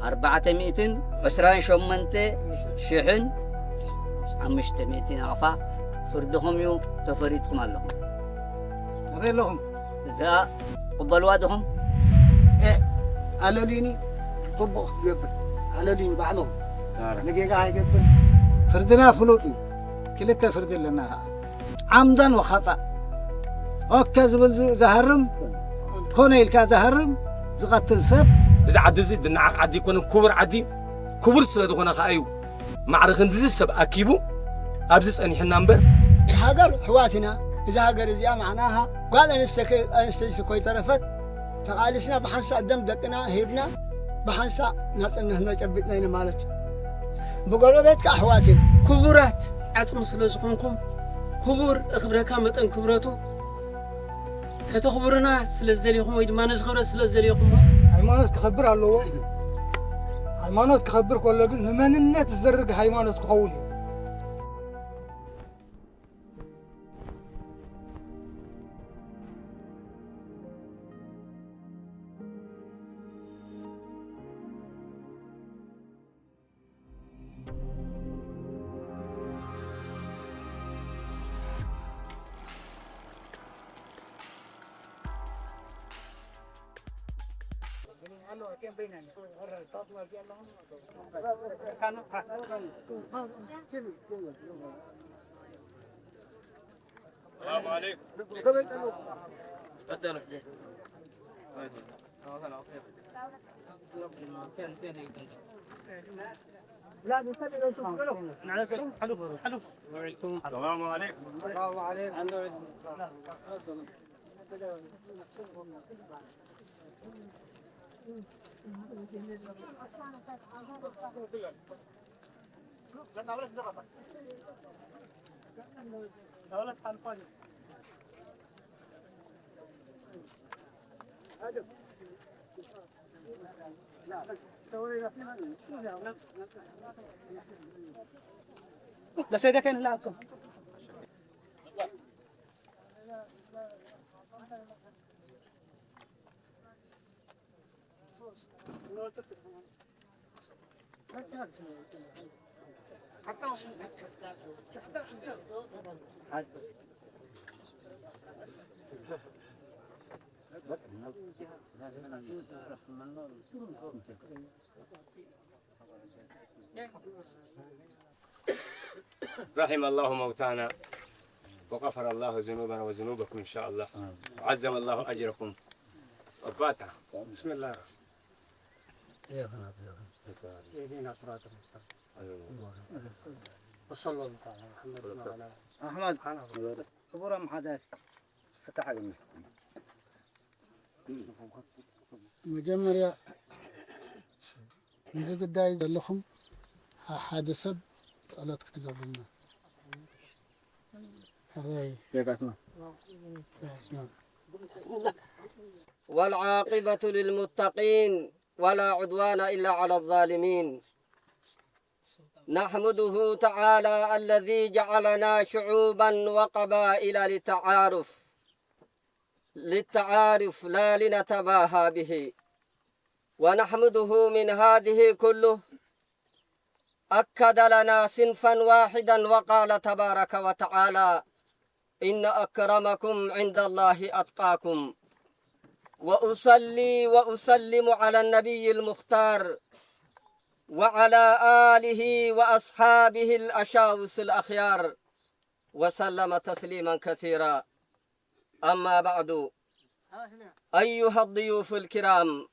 ኣርባዕተ ሚእትን ዕስራን ሸሞንተ ሽሕን ሓሙሽተ ሚእቲ ናቕፋ ፍርድኹም እዩ፣ ተፈሪድኩም ኣለኹም። ኣበይ ኣለኹም? እዛ ቅበልዋ ድኹም? እ፣ ኣለልዩኒ፣ ጽቡቕ ክገብር፣ ኣለልዩኒ ባዕልኹም። ኣረ። ኣነ ጌጋ ኣይገብር። ፍርድና ፍሉጥ እዩ። ክልተ ፍርዲ ኣለና። ዓምዳን ወኻጣ። ኦከ ዝብል ዝ-፣ ዝሃርም፣ ኮነ ኢልካ ዝሃርም፣ ዝቐትል ሰብ። እዚ ዓዲ እዚ ዝነዓቕ ዓዲ ኣይኮነን፣ ክቡር ዓዲ፣ ክቡር ስለ ዝኾነ ከኣ እዩ። ማዕረ ክንድዚ ሰብ ኣኪቡ ኣብዚ ጸኒሕና እምበር። እዛ ሃገር ኣሕዋት ኢና። እዛ ሃገር እዚኣ መዓናሃ ጓል ኣንስተ-፣ ኣንስተይቲ ኮይተረፈት ተቓሊስና ብሓንሳእ ደም ደቅና ሂብና ብሓንሳእ ናጽነትና ጨቢጥና ኢና ማለት እዩ። ብጎረቤት ከኣ ኣሕዋት ኢና። ክቡራት ዓጽሚ ስለ ዝኾንኩም፣ ክቡር እኽብረካ መጠን ክብረቱ ከተኽብሩና ስለ ዝደልኹም ወይ ድማ ነዚ ክብረት ስለ ዝደልኹም ሃይማኖት ክኸብር ኣለዎ። ሃይማኖት ክኸብር ከሎ ግን ንመንነት ዝዘርግ ሃይማኖት ክኸውን እዩ። السلام عليكم. تفضلوا. السلام عليكم. رحم الله موتانا وغفر الله ذنوبنا وذنوبكم إن شاء الله، وعظم الله أجركم. أباتا. بسم الله. اهدنا الصراط المستقيم. وصلى الله على محمد وعلى آله. ኣሕመድ፣ ክቡር ኣምሓዳሪ፣ ፈታሕ ኣገኘ። መጀመርያ፣ ነዚ ጉዳይ ዘለኹም፣ ሐ-፣ ሓደ ሰብ ጸሎት ክትገብሩልና። ሕራይ። ጌጋትና። ጌጋትና። والعاقبة للمتقين ولا عدوان إلا على الظالمين. نحمده تعالى الذي جعلنا شعوبا وقبائل للتعارف، للتعارف لا لنتباهى به. ونحمده من هذه كله أكد لنا صنفا واحدا وقال تبارك وتعالى: إن أكرمكم عند الله أتقاكم. وأصلي وأسلم على النبي المختار وعلى آله وأصحابه الأشاوس الأخيار وسلم تسليما كثيرا. أما بعد، أيها الضيوف الكرام،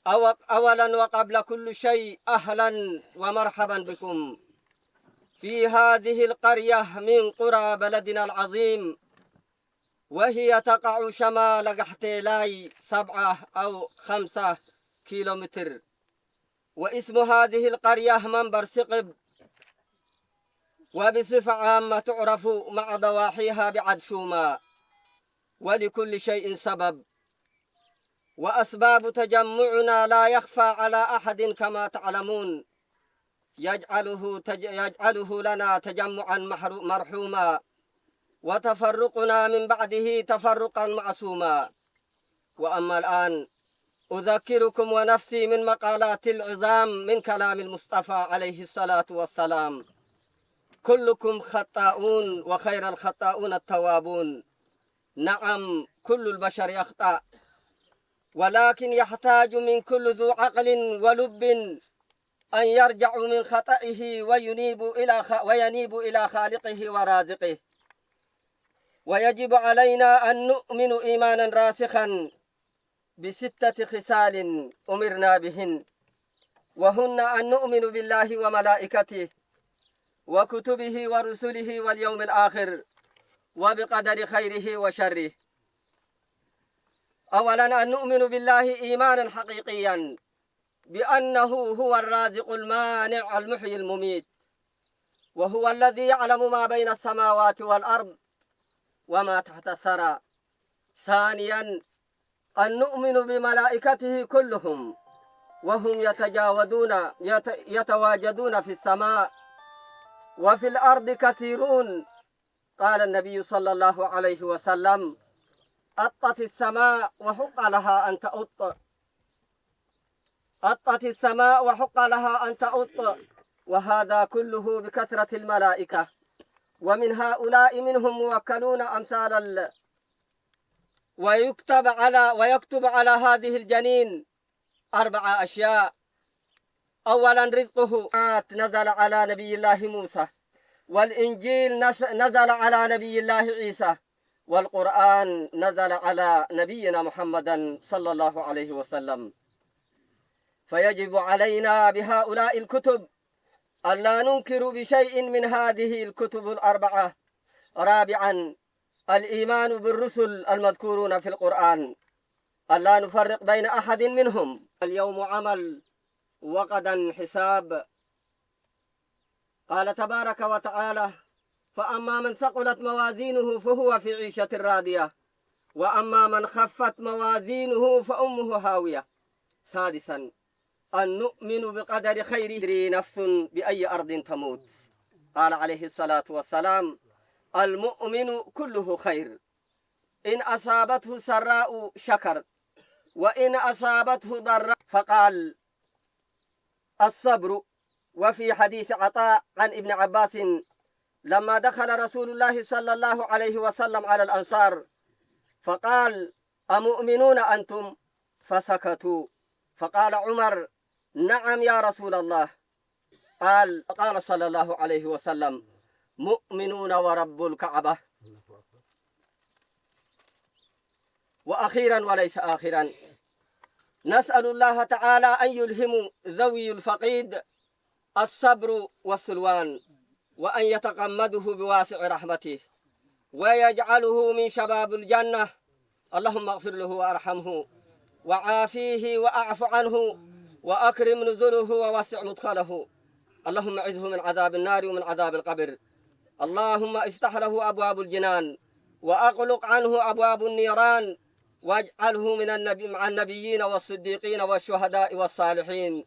أو-، أولا وقبل كل شيء، أهلا ومرحبا بكم في هذه القرية من قرى بلدنا العظيم، وهي تقع شمال قحتيلاي سبعة أو خمسة كيلومتر. واسم هذه القرية منبر ثقب، وبصفة عامة تعرف مع ضواحيها بعد شوما، ولكل شيء سبب، وأسباب تجمعنا لا يخفى على أحد كما تعلمون، يجعله تج-، يجعله لنا تجمعا محرو-، مرحوما، وتفرقنا من بعده تفرقا معصوما. وأما الآن أذكركم ونفسي من مقالات العظام من كلام المصطفى عليه الصلاة والسلام: كلكم خطاؤون وخير الخطاؤون التوابون. نعم، كل البشر يخطأ، ولكن يحتاج من كل ذو عقل ولب أن يرجع من خطئه وينيب إلى خ-، وينيب إلى خالقه ورازقه. ويجب علينا أن نؤمن إيمانا راسخا بستة خصال أمرنا بهن، وهن أن نؤمن بالله وملائكته وكتبه ورسله واليوم الآخر وبقدر خيره وشره. أولا، أن نؤمن بالله إيمانا حقيقيا بأنه هو الرازق المانع المحيي المميت، وهو الذي يعلم ما بين السماوات والأرض وما تحت الثرى. ثانيا، أن نؤمن بملائكته كلهم، وهم يتجاودون، يت-، يتواجدون في السماء وفي الأرض كثيرون. قال النبي صلى الله عليه وسلم: أطت السماء وحق لها أن تؤط. أطت السماء وحق لها أن تؤط، وهذا كله بكثرة الملائكة، ومن هؤلاء منهم موكلون أمثال ال-، ويكتب على، ويكتب على هذه الجنين أربع أشياء. أولا، رزقه نزل على نبي الله موسى، والإنجيل نس-، نزل على نبي الله عيسى، والقرآن نزل على نبينا محمد صلى الله عليه وسلم. فيجب علينا بهؤلاء الكتب ألا ننكر بشيء من هذه الكتب الأربعة. رابعا، الإيمان بالرسل المذكورون في القرآن، ألا نفرق بين أحد منهم. اليوم عمل وغدا حساب. قال تبارك وتعالى: فأما من ثقلت موازينه فهو في عيشة راضية، وأما من خفت موازينه فأمه هاوية. سادسا، أن نؤمن بقدر خيره، نفس بأي أرض تموت. قال عليه الصلاة والسلام: المؤمن كله خير، إن أصابته سراء شكر، وإن أصابته ضراء، فقال: الصبر. وفي حديث عطاء عن ابن عباس: لما دخل رسول الله صلى الله عليه وسلم على الأنصار فقال: أمؤمنون أنتم؟ فسكتوا، فقال عمر: نعم يا رسول الله. قال، قال صلى الله عليه وسلم: مؤمنون ورب الكعبة. وأخيرا وليس آخرا، نسأل الله تعالى أن يلهم ذوي الفقيد الصبر والسلوان، وأن يتغمده بواسع رحمته، ويجعله من شباب الجنة. اللهم اغفر له وارحمه وعافيه واعف عنه وأكرم نزله ووسع مدخله. اللهم أعذه من عذاب النار ومن عذاب القبر. اللهم افتح له أبواب الجنان، وأغلق عنه أبواب النيران، واجعله من النبي، مع النبيين والصديقين والشهداء والصالحين،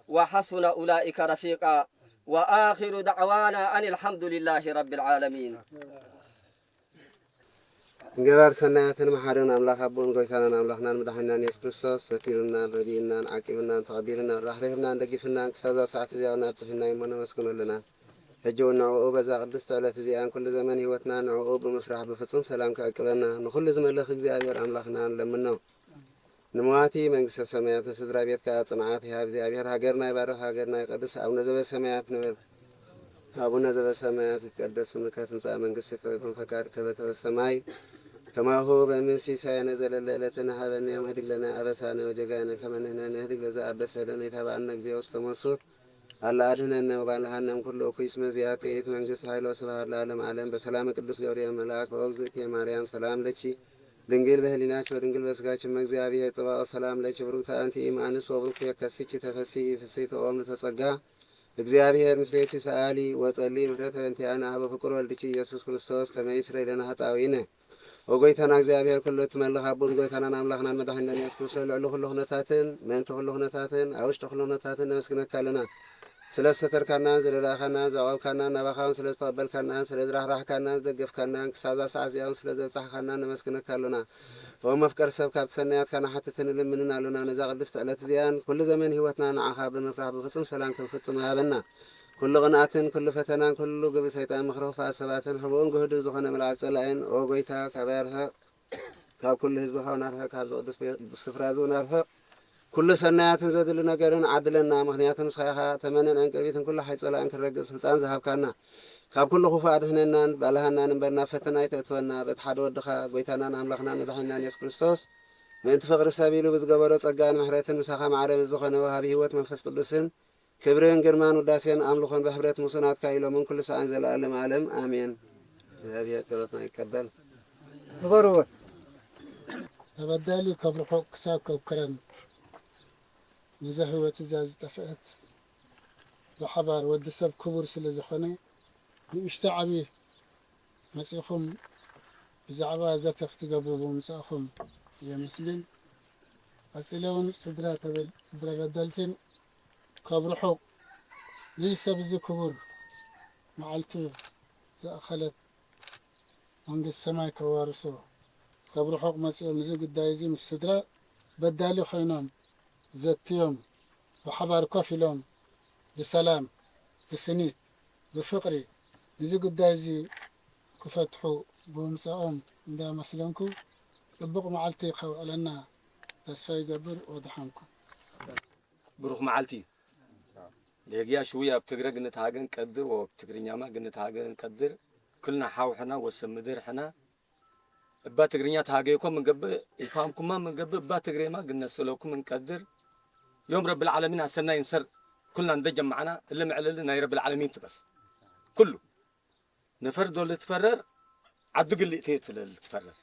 وحسن أولئك رفيقا. وآخر دعوانا أن الحمد لله رب العالمين. ገባር ሰናያትን መሓርን ኣምላኽ ኣቦን ጎይታናን ኣምላኽናን መድሓኒናን የሱስ ክርስቶስ፣ ሰቲሩናን ረዲኡናን ዓቂቡናን ተቐቢሉናን ራሕሪሑናን ደጊፉናን ክሳብ እዛ ሰዓት እዚኣ እውን ኣብጽሒና እሞ ነመስግኖ ኣለና። ሕጂ እውን ንዕኡ በዛ ቅድስቲ ዕለት እዚኣን ኩሉ ዘመን ህይወትና ንዕኡ ብምፍራሕ ብፍጹም ሰላም ክዕቅበና ንኹሉ ዝመልኽ እግዚኣብሔር ኣምላኽና ንለምኖ። ንመዋቲ መንግስተ ሰማያት፣ ንስድራ ቤትካ ጽንዓት ይሃብ። እግዚኣብሔር ሃገርና ይባርኽ፣ ሃገርና ይቀድስ። ኣቡነ ዘበሰማያት ንበል። ኣቡነ ዘበሰማያት ይትቀደስ ስምከ፣ ትምጻእ መንግስትከ፣ ወይኩን ፈቃድከ በከመ በሰማይ ከማሁ በምድር። ሲሳየነ ዘለለ ዕለትነ ሀበነ ዮም፣ ህድግ ለነ አበሳነ ወጌጋየነ ከመ ንሕነኒ ንህድግ ለዘአበሰ ለነ። ኢታብአነ እግዚኦ ውስተ መንሱት፣ አላ አድህነነ ወባልሃነ እምኩሉ እኩይ። እስመ ዚአከ ይእቲ መንግስት፣ ኃይል ወስብሐት ለዓለመ ዓለም። በሰላመ ቅዱስ ገብርኤል መልአክ፣ ኦ እግዝእትየ ማርያም፣ ሰላም ለኪ፣ ድንግል በህሊናኪ ወድንግል በስጋኪ፣ እመ እግዚአብሔር ጽባኦት ሰላም ለኪ። ብሩክት አንቲ እም አንስት ወብሩክ ፍሬ ከርሥኪ ተፈሥሒ ፍሥሕት ኦ ምልዕተ ጸጋ፣ እግዚአብሔር ምስሌኪ። ሰአሊ ወጸሊ ምሕረተ በእንቲአነ ሀበ ፍቁር ወልድኪ ኢየሱስ ክርስቶስ፣ ከመ ይስረይ ለነ ኃጣውኢነ። ኦ ጎይታና እግዚኣብሔር ኩሉ እትመልኽ ኣቦን ጎይታናን ኣምላኽናን መድኃኒናን ኢየሱስ ክርስቶስ፣ ልዕሊ ኩሉ ኩነታትን ምእንቲ ኩሉ ኩነታትን ኣብ ውሽጢ ኩሉ ኩነታትን ነመስግነካ ኣለና። ስለ ዝሰተርካናን ዝረዳእካናን ዘዕቆብካናን ናባኻ እውን ስለ ዝተቐበልካናን ስለ ዝራህራህካናን ዝደገፍካናን ክሳብ እዛ ሰዓት እዚኣ እውን ስለ ዘብጻሕካናን ነመስግነካ ኣሎና። ኦ መፍቀር ሰብ፣ ካብቲ ሰናያትካ ንሓትትን ንልምንን ኣሎና። ነዛ ቅድስቲ ዕለት እዚኣን ኩሉ ዘመን ህይወትና ንዓኻ ብምፍራሕ ብፍጹም ሰላም ክንፍጽም ሃበና። ኩሉ ቅንኣትን ኩሉ ፈተናን ኩሉ ግብሪ ሰይጣን ምኽሪ ክፉኣት ሰባትን ሕቡእን ግህዱን ዝኾነ መልኣኽ ጸላእን፣ ኦ ጎይታ፣ ካባይ ኣርሕቕ፣ ካብ ኩሉ ህዝብኻ እውን ኣርሕቕ፣ ካብዚ ቅዱስ ቤት ስፍራ እዚ እውን ኣርሕቕ። ኩሉ ሰናያትን ዘድሊ ነገርን ዓድለና፣ ምኽንያቱ ንስኻ ኢኻ ተመንን ዕንቅርቢትን ኩሉ ሓይ ጸላእን ክረግጽ ስልጣን ዝሃብካና። ካብ ኩሉ ክፉእ ኣድሕነናን ባልሃናን እምበር ናብ ፈተና ኣይተእትወና። በቲ ሓደ ወድኻ ጎይታናን ኣምላኽናን መድሓኒናን የሱስ ክርስቶስ ምእንቲ ፍቕሪ ሰብ ኢሉ ብዝገበሮ ጸጋን ምሕረትን ምሳኻ ማዕረ ምስ ዝኾነ ወሃቢ ህይወት መንፈስ ቅዱስን ክብርን ግርማን ውዳሴን ኣምልኾን ብሕብረት ምስኡ ናትካ ኢሎምን ኩሉ ሰዓን ዘለኣለም ዓለም ኣሜን። እግዚኣብሔር ጸሎትና ይቀበል። ግበርዎ። ተበዳሊ ካብ ርሑቕ ክሳብ ከብክረን ነዛ ህይወት እዛ ዝጠፍአት ብሓባር ወዲ ሰብ ክቡር ስለ ዝኾነ ንእሽቶ ዓብዪ መጺእኹም ብዛዕባ ዘተ ክትገብሩ ብምምጻእኹም የመስግን። ቀጺለ እውን ስድራ ተበ- ስድራ በደልትን ካብ ርሑቕ ነዚ ሰብ እዚ ክቡር መዓልቱ ዝኣኸለት መንግስቲ ሰማይ ከዋርሶ ካብ ርሑቕ መጺኦም እዚ ጉዳይ እዚ ምስ ስድራ በዳሊ ኮይኖም ዘትዮም ብሓባር ኮፍ ኢሎም ብሰላም ብስኒት ብፍቕሪ እዚ ጉዳይ እዚ ክፈትሑ ብምምጻኦም እንዳመስገንኩ ጽቡቕ መዓልቲ ከውዕለና ተስፋ ይገብር። ወድሓንኩም። ብሩኽ መዓልቲ። ሌግያ ሽውያ ኣብ ትግረ ግንት ሃገን ቀድር ወብ ትግርኛማ ግንት ሃገን ቀድር ክልና ሓውሕና ወሰብ ምድር ሕና እባ ትግርኛ ተሃገይኮም እንገብእ ይፋምኩማ እንገብእ እባ ትግሬማ ግነሰለኩም እንቀድር ዮም ረብል ዓለሚን ኣሰናይ እንሰር ኩልና እንደጀማዕና እልምዕልል ናይ ረብል ዓለሚን ትበስ ኩሉ ነፈር ዶ ልትፈረር ዓዲ ግሊእተዮ ትለ ልትፈረር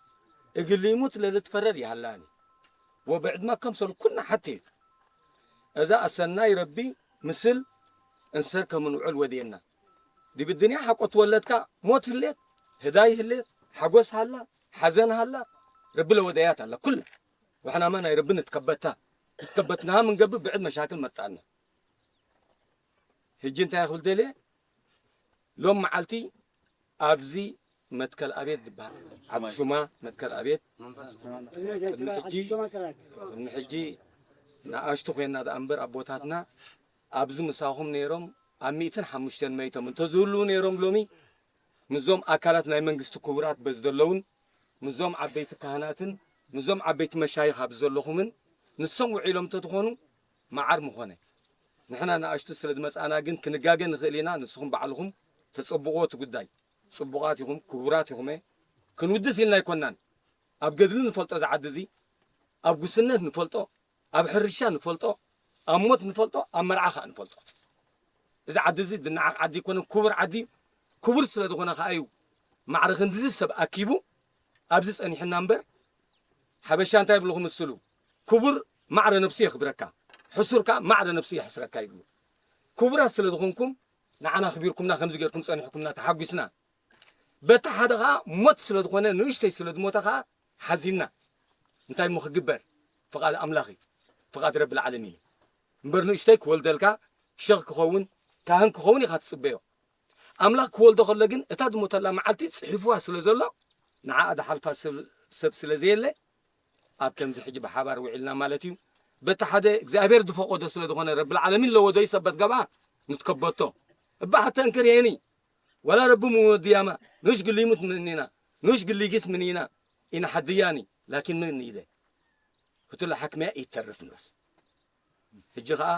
እግሊሙ ትለ ልትፈረር ይሃላኒ ወብዕድማ ከምሰሉ ኩልና ሓቲ እዩ እዛ ኣሰናይ ረቢ ምስል እንሰር ከምንውዕል ወድየና ዲብ ድንያ ሓቆ ትወለድካ ሞት ህሌት ህዳይ ህሌት ሓጎስ ሃላ ሓዘን ሃላ ረቢ ለወደያት ኣላ ኩላ ወሕናማ ናይ ረቢ ንትከበታ ትከበትናሃ ምንገብእ ብዕድ መሻክል መጣና ህጂ እንታይ ክብል ደልየ ሎም መዓልቲ ኣብዚ መትከል ኣቤት ዝበሃል ዓዲ ሹማ መትከል ኣቤት ቅድሚ ሕጂ ቅድሚ ሕጂ ንኣሽቱ ኮይና ደኣ እምበር ኣቦታትና ኣብዚ ምሳኹም ነይሮም ኣብ ሚእትን ሓሙሽተን መይቶም እንተዝህልዉ ነይሮም ሎሚ ምስዞም ኣካላት ናይ መንግስቲ ክቡራት በዚ ዘለውን ምስዞም ዓበይቲ ካህናትን ምስዞም ዓበይቲ መሻይኽ ኣብዚ ዘለኹምን ንሶም ውዒሎም እንተትኾኑ መዓር ምኾነ ንሕና ንኣሽቱ ስለ ዝመጻና ግን ክንጋገ ንኽእል ኢና ንስኹም ባዕልኹም ተጸብቕዎ እቲ ጉዳይ ጽቡቓት ኢኹም ክቡራት ኢኹም ክንውድስ ኢልና ኣይኮናን ኣብ ገድሊ ንፈልጦ ዝዓዲ እዚ ኣብ ጉስነት ንፈልጦ ኣብ ሕርሻ ንፈልጦ ኣብ ሞት ንፈልጦ ኣብ መርዓ ከዓ ንፈልጦ እዚ ዓዲ እዚ ድነዓቕ ዓዲ ኣይኮነን ክቡር ዓዲ ክቡር ስለ ዝኾነ ከዓ እዩ ማዕረ ክንድዚ ሰብ ኣኪቡ ኣብዚ ጸኒሕና እምበር ሓበሻ እንታይ ይብሉ ክምስሉ ክቡር ማዕረ ነብሱ የኽብረካ ሕሱር ከዓ ማዕረ ነብሱ የሕስረካ ይብሉ ክቡራት ስለ ዝኾንኩም ንዓና ኣኽቢርኩምና ከምዚ ጌርኩም ጸኒሕኩምና ተሓጒስና በቲ ሓደ ከዓ ሞት ስለ ዝኾነ ንእሽተይ ስለ ዝሞተ ከዓ ሓዚንና እንታይ እሞ ክግበር ፍቓድ ኣምላኽ እዩ ፍቓድ ረብል ዓለሚን እዩ እምበር ንእሽተይ ክወልደልካ ሸኽ ክኸውን ካህን ክኸውን ኢኻ ትጽበዮ ኣምላኽ ክወልዶ ከሎ ግን እታ ዝሞተላ መዓልቲ ጽሒፍዋ ስለ ዘሎ ንዓኣ ዝሓልፋ ሰብ ስለ ዘየለ ኣብ ከምዚ ሕጂ ብሓባር ውዒልና ማለት እዩ በቲ ሓደ እግዚኣብሔር ዝፈቐዶ ስለ ዝኾነ ረብል ዓለሚን ለወዶ ይሰበት ገባ ንትከበቶ እባ ሓተ እንክር የኒ ወላ ረቢ ምወድያማ ንሽ ግሊሙት ምንና ንሽ ግሊጊስ ምንና ኢና ሓድያኒ ላኪን ምን ይደ ክትሎ ሓክምያ ይተርፍ ንበስ ሕጂ ኸዓ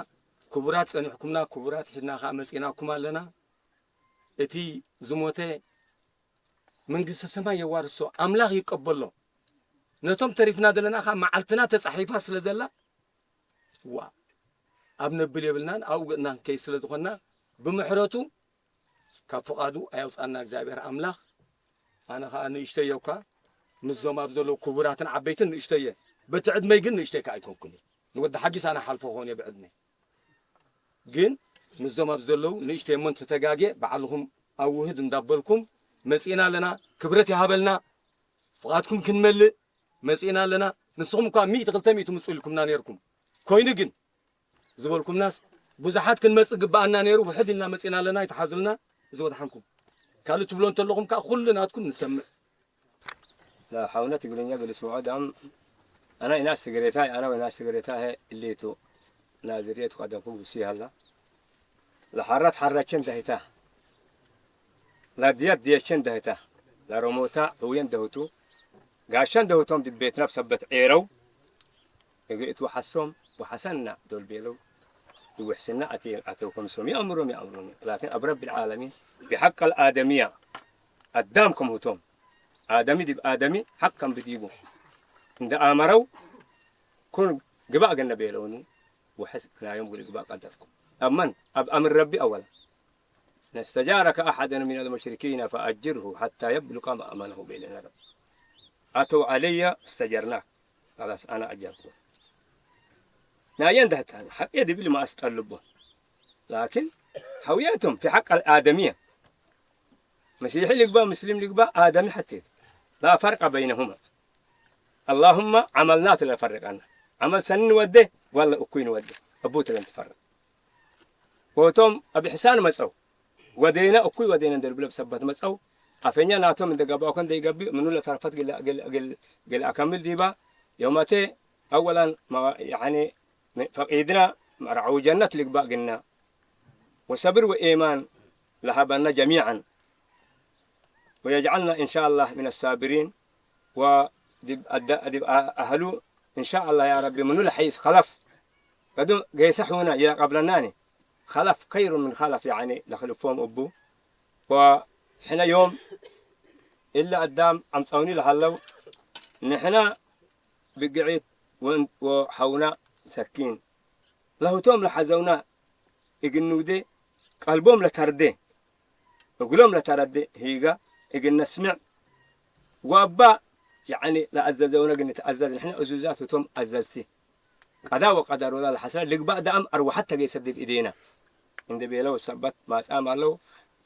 ክቡራት ጸኒሕኩምና ክቡራት ሒድና ኸዓ መጺናኩም ኣለና እቲ ዝሞተ መንግስተ ሰማይ የዋርሶ ኣምላኽ ይቀበሎ ነቶም ተሪፍና ዘለና ኸዓ መዓልትና ተጻሒፋ ስለ ዘላ ዋ ኣብ ነብል የብልናን ኣብኡ ገጥና ክንከይ ስለ ዝኾንና ብምሕረቱ ካብ ፍቓዱ ኣየውፅኣና እግዚኣብሔር ኣምላኽ ኣነ ኸዓ ንእሽተዮ እኳ ምስዞም ኣብ ዘለዉ ክቡራትን ዓበይትን ንእሽተየ በቲ ዕድመይ ግን ንእሽተይ ከዓ ኣይኮንኩን እየ ንወዲ ሓጊስ ኣነ ሓልፎ ክኾን እየ ብዕድመይ ግን ምስዞም ኣብ ዘለዉ ንእሽተይ እሞ እንተተጋግየ ባዕልኹም ኣውህድ እንዳበልኩም መፂእና ኣለና ክብረት ይሃበልና ፍቓድኩም ክንመልእ መፂእና ኣለና ንስኹም እኳ ሚእቲ ክልተ ሚእቲ ምፁ ኢልኩምና ነይርኩም ኮይኑ ግን ዝበልኩምናስ ብዙሓት ክንመጽእ ግብኣና ነይሩ፣ ውሕድ ኢልና መጺና ኣለና፣ ይትሓዙልና። እዚ ወድሓንኩም። ካልእ ትብሎ እንተለኹም ከኣ ኩሉ ናትኩም ንሰምዕ። لا، ሓውና ትግርኛ ገለ ስምዖ ዳም፣ ኣና ኢናስ ትግሬታ፣ ኣና ወይናስ ትግሬታ፣ ሀ፣ እሌቱ፣ ናዝሬቱ ቀደምኩም ብሲ ሃላ። ለሓራት ሓራቸን ዳሂታ። ላድያት ድየቸን ዳሂታ። ላሮሞታ፣ ህውየን ደህቱ። ጋሻን ደህቶም ድቤትና ብሰበት ዔረው። እግእት ወሓሶም ወሓሰና ዶል ቤለው ይውሕስና ኣተ-፣ ኣተው ከምሶም ይኣምሮም ይኣምሮም። ላኪን ኣብ ረቢ ልዓለሚን ብሓቅ ኣልኣደምያ ኣዳም ከምህቶም ኣደሚ ዲብ ኣደሚ ሓቅ ከም ብዲቡ እንደ ኣመረው ኩን ግባእ ገነ ቤለውኒ ውሕስ ናዮም ጉድ ግባእ ቀልጠፍኩም ኣብ መን ኣብ ኣምር ረቢ ኣወላ ነስተጃረከ ኣሓደን ሚን ኣልሙሽሪኪነ ፈኣጅርሁ ሓታ የብሉቃ መእመነሁ ቤለና ኣተው ዓለየ እስተጀርና خلاص ኣና ኣጀርኩ ናየን ዳህታን ሓቄ ድብል ማእስ ጠልቦ ላኪን ሓውያቶም ፊ ሓቅ ኣልኣደምያ መሲሒ ልግባ ምስሊም ልግባ ኣደሚ ሓቴት ላ ፈርቀ በይነሁማ اللهم ዓመልናት ለፈርቀና ዓመል ሰኒ ንወደ ዋላ እኩይ ንወደ ኣቡት ለን ትፈርቅ ወቶም ኣብ ኢሕሳን መጸው ወደይና እኩይ ወደይና እንደልብለ ብሰባት መጸው ኣፈኛ ናቶም እንደገባው ከን ዘይገብእ ምኑ ለተረፈት ገለ ኣከምል ዲባ የውመቴ ኣወላን ፈቂድና መርዓዊ ጀነት ልግባእ ግና ወሰብር ወኤማን ለሃበና ጀሚዓን ወየጅዓልና ኢንሻ ኣላህ ምን ኣሳብሪን ወድብ ኣህሉ ኢንሻ ኣላህ ያ ረቢ ምኑ ለሐይስ ከለፍ ገዱ ገይሰ ሑና የቀብለናኒ ከለፍ ከይሩ ምን ከለፍ ያኒ ለክልፎም እቡ ወሕነ ዮም እለ ኣዳም ኣምፀውኒ ለሃለው ንሕና ብግዒት ወሓውና ሰኪን ለህቶም ለሓዘውና እግንውዴ ቀልቦም ለተርዴ እግሎም ለተረዴ ሂጋ እግነስምዕ ወባ ያኒ ለኣዘዘውነ ግን ተኣዘዝ ንሕና እዙዛት እቶም ኣዘዝቲ ቀዳ ወቀደር ወላ ለሐስረ ልግባእ ደኣም ኣርዋሐት ተገይሰ ዲብ ኢዴና እንደ ቤለው ሰበት ማጻም ኣለው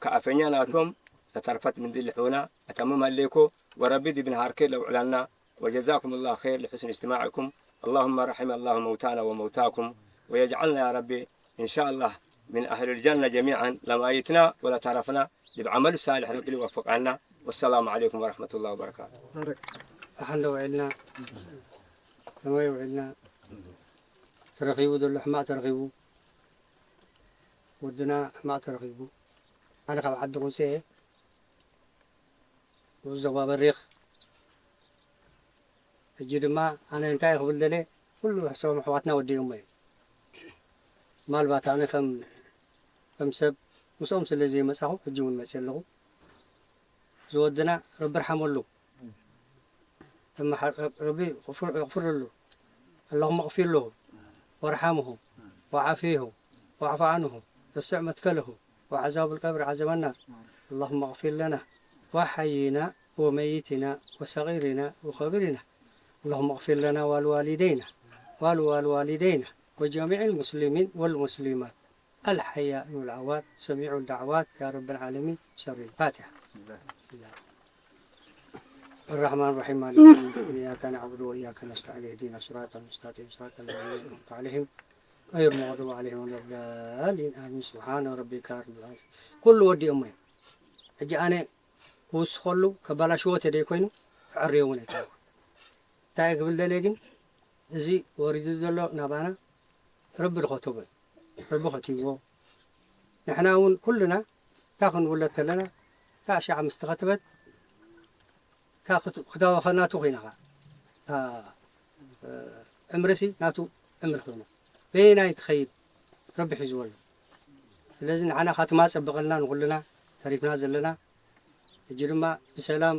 ከኣፈኛ ናቶም ለተርፈት ምንዲ ልሑና ኣተምም ኣሌኮ ወረቢ ዲብ ነሃርኬ ለውዕላና وجزاكم الله خير لحسن استماعكم اللهم رحم الله موتانا وموتاكم ويجعلنا يا ربي إن شاء الله من أهل الجنة جميعا لمايتنا ولا ترفنا لبعمل صالح ربي يوفقنا والسلام عليكم ورحمة الله وبركاته. ባርክ። ደሓን ዶ ውዒልና? ከመይ ውዒልና? ተረኺቡ ዘሎ ሕማቕ ተረኺቡ። ወድና ሕማቕ ተረኺቡ። ኣነ ካብ ዓዲ ቁንሴ እየ። ዞባ በሪኽ። ሕጂ ድማ ኣነ እንታይ ክብል ደልየ፣ ኩሉ ሕሶም ኣሕዋትና ወዲኦሞ እዮም። ምናልባት ኣነ ከም፣ ከም ሰብ ምስኦም ስለ ዘይመጻኹ፣ ሕጂ እውን መጽየ ኣለኹ። ዝወድና ረቢ ርሓመሉ። እማ ሓ-፣ ረቢ ይቕፍር-፣ ይቕፍረሉ። اللهم اغفر له وارحمه وعافيه واعف عنه وسع مدخله وعذاب القبر عذاب النار. اللهم اغفر لنا وحينا وميتنا وصغيرنا وكبيرنا. اللهم اغفر لنا ولوالدينا ولوالدينا وجميع المسلمين والمسلمات. الحياء والأموات سميع الدعوات يا رب العالمين. شر الفاتحة. بسم الله. الرحمن الرحيم مالك يوم الدين إياك نعبد وإياك نستعين اهدنا الصراط المستقيم صراط الذين أنعمت عليهم غير المغضوب عليهم ولا الضالين آمين سبحان ربك رب العزة ኩሉ ወዲኦሞ እዮም ሕጂ ኣነ ክውስኸሉ ከበላሽዎ ተደይ ኮይኑ ክዕርዮ እውን ኣይከውን እንታይ ክብል ደልየ ግን እዚ ወሪዱ ዘሎ ናባና ረቢ ዝኸተቦ እዩ ረቢ ከቲብዎ ንሕና እውን ኩልና እታ ክንውለድ ከለና እታ ኣሻዓ ምስ ተኸትበት እታ ክት- ክታወኸ ናቱ ኮይና ኸዓ እታ እ፣ ዕምርሲ ናቱ ዕምሪ ኮይና በየናይ ትኸይድ ረቢ ሒዝዎ ኣሎ ስለዚ ንዓና ካትማ ፀበቐልና ንኩልና ተሪፍና ዘለና ሕጂ ድማ ብሰላም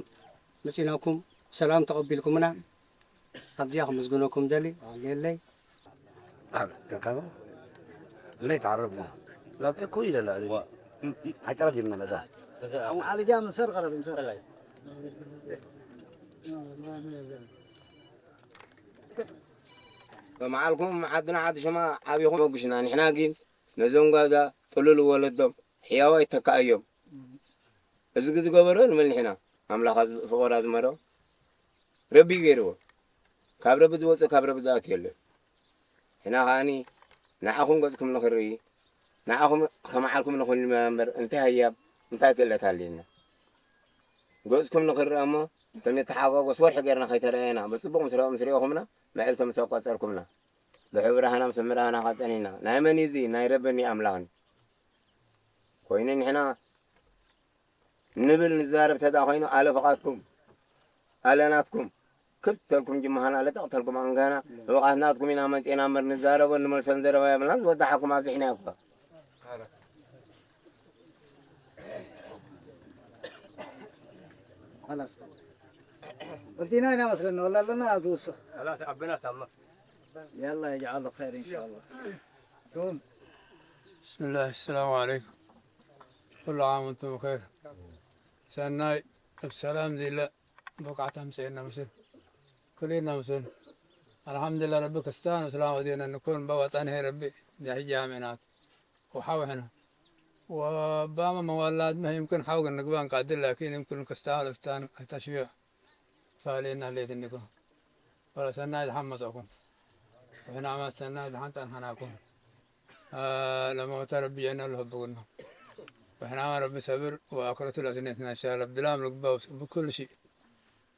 መፂናኩም ብሰላም ተቐቢልኩምና ኣብዚኣ ክምስግነኩም ደሊ ኣለየለይ ليت عربنا لا تكوي لا لا حتى رجل من هذا على جام نصر غرب نصر በመዓልኩም ዓድና ዓዲ ሸማ ዓቢኹም መጉሽና ንሕና ግን ነዞም ጋዛ ጥሉል ወለዶም ሕያዋይ ተካእዮም እዚ ግዝገበሮ ንብል ንሕና ኣምላኽ ፍቑር ኣዝመሮ ረቢ ገይርዎ ካብ ረቢ ዝወፅእ ካብ ረቢ ዝኣት የለን ሕና ከዓኒ ንዓኹም ገፅኩም ንኽርኢ ንዓኹም ከመዓልኩም ንኹን እምበር እንታይ ህያብ እንታይ ክእለት ኣልዩና? ገጽኩም ንኽንርአ እሞ ከም ንተሓጓጎስ ወርሒ ጌርና ከይተረኣየና ብጽቡቕ ምስ ረኣ-፣ ምስ ርኤኹምና መዕልቲ ምስ ኣቋጸርኩምና ብሕብራህና ምስ ምራህና ኸኣ ጸኒሕና። ናይ መን እዩ እዚ? ናይ ረብን ኣምላኽን ኮይኑ ንሕና ንብል ንዛረብ ተዳ ኮይኑ ኣለ ፍቓድኩም ኣለ ናትኩም ክብ ተልኩም ጅማሃና ለጠቕ ተልኩም ኣንጋና ብብቕዓት ናትኩም ኢና መጺእና እምበር ንዛረቦን ንመልሶን ዘረባ የብልናን። ዝወዳሓኩም ኣብዚሕና እኳ። خلاص. قلتينا هنا مثلًا ولا لنا هذا وسخ؟ خلاص عبنا تمام. يلا يجعله خير إن شاء الله. قوم. بسم الله، السلام عليكم. كل عام وانتم بخير. ሰናይ ኣብ ሰላም ዚለ ብቕዓት ኣምጽኤና ምስል ኩልና ምስል ኣልሓምዱሊላህ ረቢ ክስታን እስላም ወዲና ንኩን በወጠን ሄ ረቢ ዛሕጂ ኣሜናት وحاوحنا وباما موالاد ما يمكن حاوق النقبان قادر لكن يمكن كستان لستان تشبيع فعلينا ليت النقبان ولا سنة يتحمسكم وهنا ما سنة يتحمس أنحناكم. آه، لما تربي أنا اللي هبقنا. وإحنا ما ربي صبر وآخرة الأثنين إن شاء الله. بدلام القباوس بكل شيء.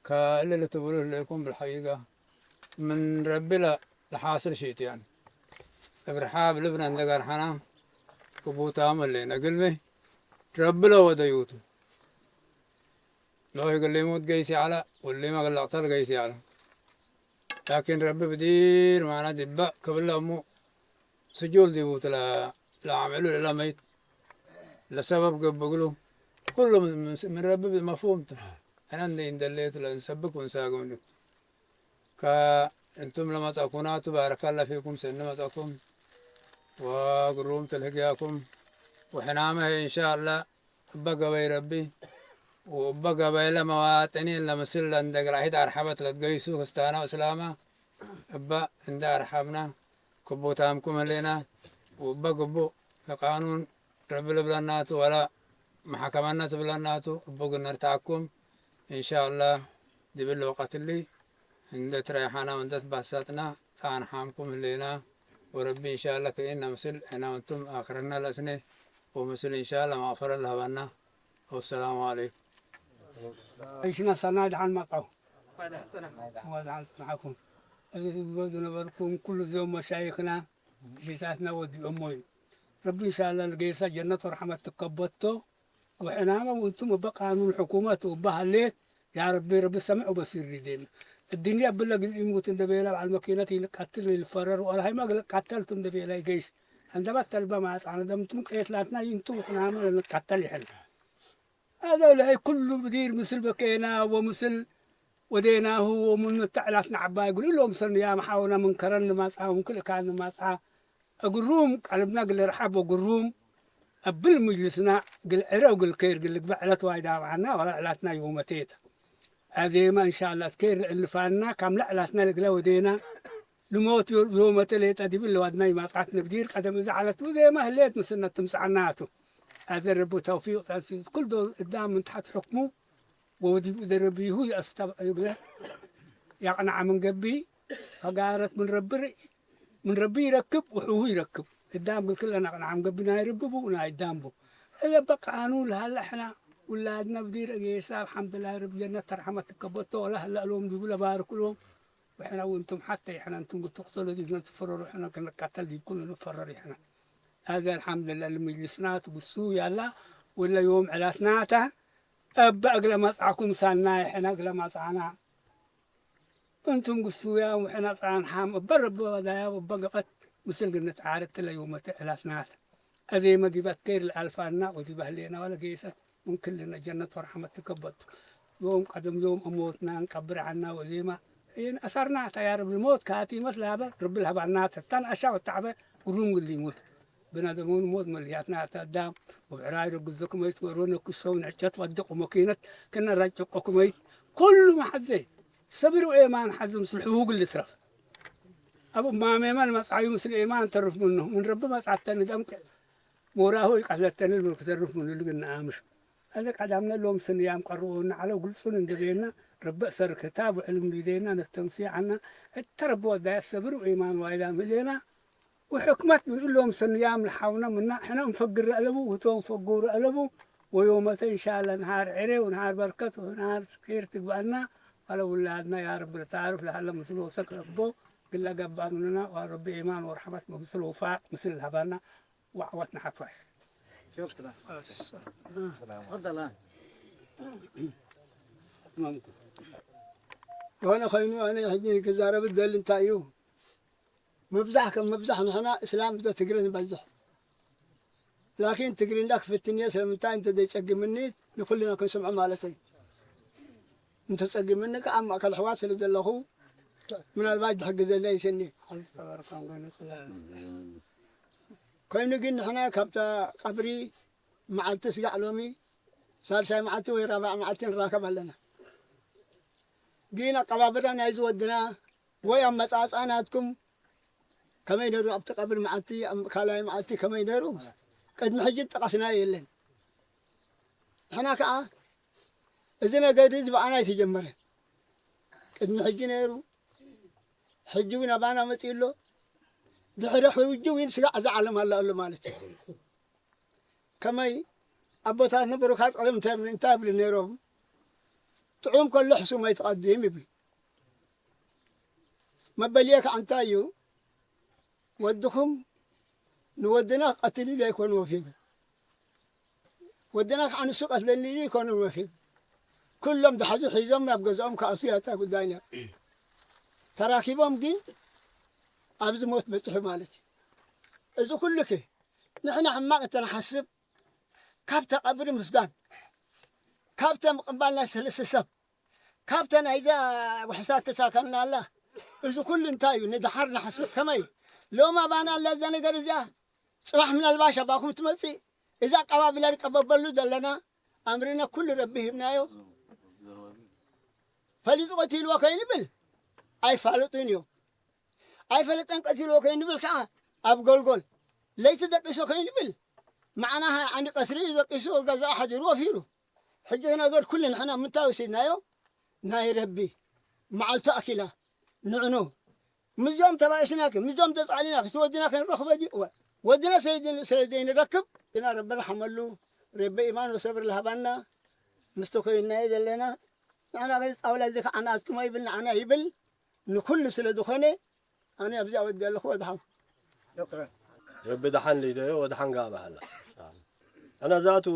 كاللي تقولوا لكم بالحقيقة. من ربي لا، لحاصل شيء يعني. إبرحاب لبنان دقار حنا. كبوتا ملينا قلبي. ربي لا وديوتو. لو يقول لي موت قيسي على، واللي ما قال لي اقتل قيسي على. لكن ربي بدير معنا دبا قبل أمو سجول ديبوت لا، لا عملوا لا ميت. لا سبب قبقلو. كله من، من، من ربي مفهومته. أنا عندي إن دليت لا نسبك ونساقوني. كا أنتم لما تكونوا تبارك الله فيكم سن ما تكون. وقروم تلحقياكم. وحنامه إن شاء الله. እበ ገበይ ረቢ ወእበ ገበይለ መዋጥኒን ለምስል ለእንደ ግራሂት አርሐበት ለትገይሱ ክስታና ወእስላማ እበ እንደ አርሐብና ክቡታምኩም ህሌና ወእበ ግቡእ ለቃኑን ረቢ ልብለናቱ ወላ መሐከመነት ብለናቱ እቡ ግነርታዕኩም ኢንሻአላህ ዲብል ወቀትሊ እንደ ትረይሓና ወእንደ ትባሳጥና ተአንሓምኩም ህሌና ወረቢ ኢንሻአላህ ክልኢና ምስል ሕና ወንቱም አክረና ለስኔ ወምስል ኢንሻአላህ መቅፈረት ለሀበና። ወሰላሙ አለይኩም። እሽና ሰናይ ደሓን መጻኹም። ወደሓን ጽንሓኩም። እዚ ትብሎ ዝነበርኩም ኩሉ እዚኦም መሻይኽና ጌታትና ወዲኦሞ እዩ። ረቢ ኢንሻአላህ ንጌሳ ጀነት ወረሕመት ትከበቶ። ወሕናመ ውንቱም እበ ቃኑን ሕኩመት እበ ሀሌት ያ ረቢ ረቢ ሰምዕ ወበሲር ሪዴን። الدنيا ብለ ግዜ ይሙት እንደ ቤላ በዓል መኪነት ይልቃትል ይልፈረር ወላ ሃይማ ግለ ቃተልቱ እንደ ቤላ ይገይሽ። عندما تلبى ما أطعنا دمتم قيت لاتنا ينتو وحنا عمل نقتل يحن. هذا لا كل مدير مثل بكينا ومثل وديناه ومن تعلاتنا عباي يقول لهم سن يا محاونا من كرن ما تعاون كل كان ما تعا أقروم قلبنا قل رحب وقروم أبل مجلسنا قل عرا وقل كير قل لك بعلت وايد معنا ولا علاتنا يومتيتا. أزيما إن شاء الله تكير الفانا كم لا علاتنا لقلا ودينا لموت يو-، يوم تليت أدي بالله وادنا ما قعدت نبدير قدم إذا على تو زي ما هليت مسنة تمسعناتو. أزر ربو توفيق تأسيس كل دول قدام من تحت حكمه وودي دربي هو يأستب-، يقول يقنع من قبي فقالت من ربي من ربي يركب وحوه يركب قدام قلت لنا نعم قبنا يرببوا ونايدامبو. إذا بقى أنو لهلا إحنا ولادنا بدير أجيسا الحمد لله رب جنة رحمة كبتو ولا هلا لهم دي ولا بارك لهم. وإحنا وأنتم حتى إحنا أنتم قلت تقتلوا دي نتفرروا إحنا كنا قتل دي كنا نفرر إحنا. هذا الحمد لله المجلسنا تقصوا يلا ولا يوم علاتناتا أبا أقل ما تعكم سالنا إحنا أقل ما تعنا. أنتم قصوا يا وحنا صان حام برب ودايا وبقفت مثل قلنا تعارك كل يوم تعلاتنات. أزي ما دي بتكير الألفانا ودي بهلينا ولا قيسة من كلنا جنة ورحمة تكبت. يوم قدم يوم أموتنا نكبر عنا وزي ما إن أثرنا تيار بالموت كاتي مثل هذا رب الهبانات تن أشعب التعبة قرون اللي يموت. ብናደመውን ሞት መልያትና ኣታዳም ወብዕራይ ረግዘኩም ኣይትወሮነ ክሰውን ዕጨት ወድቕ መኪነት ከነ ራጨቆኩም ኣይ ኩሉ መሓዘ ሰብር ኤማን ሓዘ ምስ ልሕውግ ልትረፍ ኣብ ማሜማን መጻዩ ምስል ኤማን ተርፍ ምኑ ምን ረቢ መጻተን ደም ሞራሆ ይቀለተን ምን ክተርፍ ምኑ ልግና ኣምር ኣዘ ቀዳምነ ሎም ስንያም ቀርቦና ዓለው ግልጹን እንደቤና ረበእ ሰር ክታብ ዕልም ቢዴና ነተንሲ ዓና እተረብ ወዳያ ሰብር ኤማን ዋይዳ ምሌና وحكمة من لهم سنيام لحونا منا، حنا نفقر ألبو وتو نفقر ألبو. ويومتين إن شاء الله نهار عري ونهار بركة ونهار خير تقبلنا. على ولادنا يا رب، تعرف لهلا مثل وسك ربو. قل قباننا ورب إيمان ورحمة مثل وفاء مثل الهبانا. وعوتنا حفاش. شكرا. تفضل. የሆነ ኸይኑ ኣነ ሕጂ ክዛረብ ዝደሊ እንታይ እዩ፣ ምብዛሕ ከም ምብዛሕ ንሕና እስላም እንተ ትግረ ንበዝሕ። ላኪን ትግርኛ ክፍትን እየ፣ ስለምንታይ እንተ ዘይጸግምኒ ንኹልና ክንሰምዖ ማለተይ። እንተ ጸግምኒ ከዓ ኣብ ማእከል ኣሕዋት ስለ ዘለኹ ምናልባት ዝሕግዘለይ ይስኒ። ኮይኑ ግን ንሕና ካብታ ቀብሪ መዓልቲ ስጋዕ ሎሚ ሳልሳይ መዓልቲ ወይ ራብዓ መዓልቲ ንራከብ ኣለና። ግን ኣቀባብራ ናይዚ ወድና ወይ ኣመጻጽኣ ናትኩም ከመይ ነሩ ኣብቲ ቀብሪ መዓልቲ፣ ኣብ ካልኣይ መዓልቲ ከመይ ነሩ ቅድሚ ሕጂ ጠቐስናዮ የለን። ንሕና ከኣ እዚ ነገር እዚ ብኣና ኣይተጀመረን። ቅድሚ ሕጂ ነይሩ፣ ሕጂ እውን ኣባና መጺኡ ኣሎ። ድሕሪ ሕጂ እውን ስጋዕ እዛ ዓለም ኣላ ኣሎ ማለት እዩ። ከመይ ኣቦታትና ብሩካት ቀደም እንታይ ይብሉ፣ እንታይ ይብሉ ነይሮም? ጥዑም ከሎ ሕሱም ኣይትቐድም ይብሉ። መበልየ ከዓ እንታይ እዩ? ወድኹም ንወድና ክቐትል ኢሉ ኣይኮነ ወፊሩ። ወድና ከዓ ንሱ ቀትለኒ ኢሉ ኣይኮነ ወፊሩ። ኩሎም ዝሓዙ ሒዞም ናብ ገዛኦም ክኣትዉ እያ እታ ጉዳይና። ተራኪቦም ግን ኣብዚ ሞት በፂሑ ማለት እዩ። እዚ ኩሉ ከ ንሕና ሕማቕ እተንሓስብ ካብ ተቐብሪ ምስጋን፣ ካብ ተምቕባል ናይ ሰለስተ ሰብ፣ ካብተ ናይዛ ውሕሳት ተታካልና ኣላ። እዚ ኩሉ እንታይ እዩ? ንድሓር ንሓስብ ከመይ? ሎም ኣባና ኣላ እዛ ነገር እዚኣ። ጽባሕ ምናልባሽ ኣባኹም ትመጽእ። እዛ ኣቀባብላ ንቀበበሉ ዘለና ኣምርና ኩሉ ረቢ ሂብናዮ። ፈሊጡ ቀቲልዎ ከይንብል ኣይፋለጡን እዮም። ኣይፈለጠን ቀቲልዎ ከይንብል ከዓ ኣብ ጎልጎል ለይቲ ደቂሱ ከይንብል መዓና ዓንዲ ቀስሪ እዩ ደቂሱ ገዛኡ ሓዲሩ ወፊሩ። ሕጂ እቲ ነገር ኩሉ ንሕና ምንታይ ወሲድናዮ? ናይ ረቢ መዓልቱ ኣኪላ ንዕኑ ምስዞም ተባኢስናኪ ምስዞም ተጻሊናኪ እቲ ወድና ክንረኽቦ ድዩ? እወ ወድና ስለ ዘይንረክብ ግና ረቢ ርሓመሉ። ረቢ ኢማን ወሰብሪ ልሃባና ምስቲ ኮይንናዮ ዘለና። ንሕና ግን ጻውላ እዚ ከዓ ናትኩም ኣይብል ንዓና ይብል ንኩሉ ስለ ዝኾነ ኣነ ኣብዚኣ ወዲ ኣለኹ ወድሓን። ረቢ ደሓን ልደዮ ወድሓን ጋእ በሃላ። ኣነ ዛቱ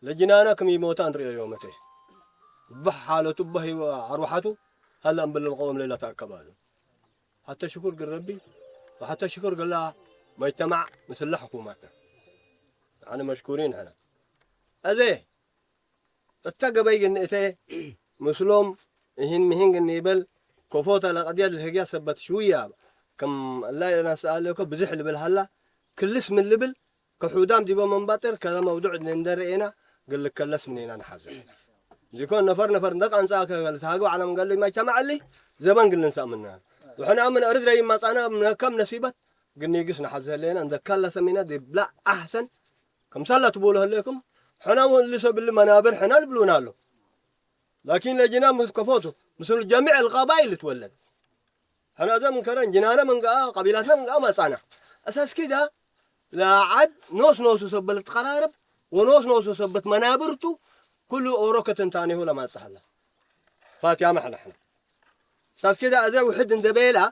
ለጅናና ከም ይሞታ ንርእዮ ዮመቴ ባሕ ሓለቱ ባህ ኣርዋሓቱ ሃላ እምበለልቀዎም ሌላ ተኣከባሉ። ሓተ ሽኩር ግን ረቢ ወሓተ ሽኩር ገላ መጅተማዕ ምስላ ሕኩማተ ኣነ መሽኩሪን ሕና ኣዜ እተ ገበይ ግን እተ ምስሎም እሂን ምሂን ግን ይበል ኮፎተ ለቀድያ ልህግያ ሰበት ሽውያ ከም ላይ ለናስኣለኮ ብዙሕ ልብል ሃላ ክልስ ምን ልብል ከሑዳም ዲቦ መንባጥር ከዛ መውዱዕ እንደረኤና ግልከለስ ምኔና ንሓዘ ዚኮን ነፈር ነፈር እንደ ቃንጻ ከገልት ሃገው ዓለም ገል ማይተማዓሊ ዘበን ግልንሳ ምና وحنا من أرد رأي ما صانا من كم نصيبت قلنا يقصنا حزه لنا عند كلا سمينا دي بلا أحسن كم صلى تبوله لكم حنا ولسه بالمنابر حنا البلونا له لكن لجينا مسكفوته مثل جميع القبائل تولد حنا زي من كرن جنانا من قا قبيلاتنا من قا ما صانا أساس كده لا عد نوس نوس سبل تقرارب ونوس نوس سبت منابرته كل أوروكة تاني هو لما صحلا فاتيا ما حنا حنا أساس كده أزا وحد اندبيلا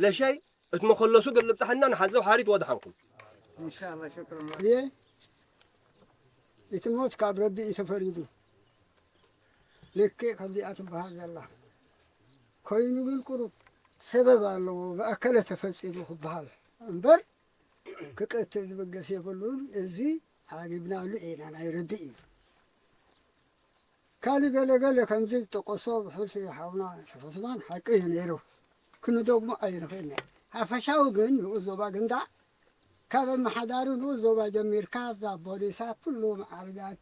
ለሸይ እት መኸለሱ ገልብጣሕና ንሓዘው ሓሪት ወድሓንኩም። እየ እቲ ሞት ካብ ረቢ እዩ ተፈሪዱ። ልክዕ ከምዚኣ ትበሃል ዘላ ኮይኑ ግን ቁሩብ ሰበብ ኣለዎ ብኣከለ ተፈፂሙ ክበሃል እምበር ክቀትል ዝበገስ የብሉን። እዚ ዓጊብናሉ ኢና ናይ ረቢ እዩ። ካልእ ገለ ገለ ከምዚ ዝጠቀሶ ብሕልፊ ሓውና ሸኽ ዑስማን ሓቂ እዩ ነይሩ ክንደግሞ ኣይንኽእልን። ሓፈሻዊ ግን ንኡስ ዞባ ግንዳዕ ካብ ኣመሓዳሪ ንኡስ ዞባ ጀሚርካ ኣብዛ ፖሊሳ ኩሉ መዓልጋት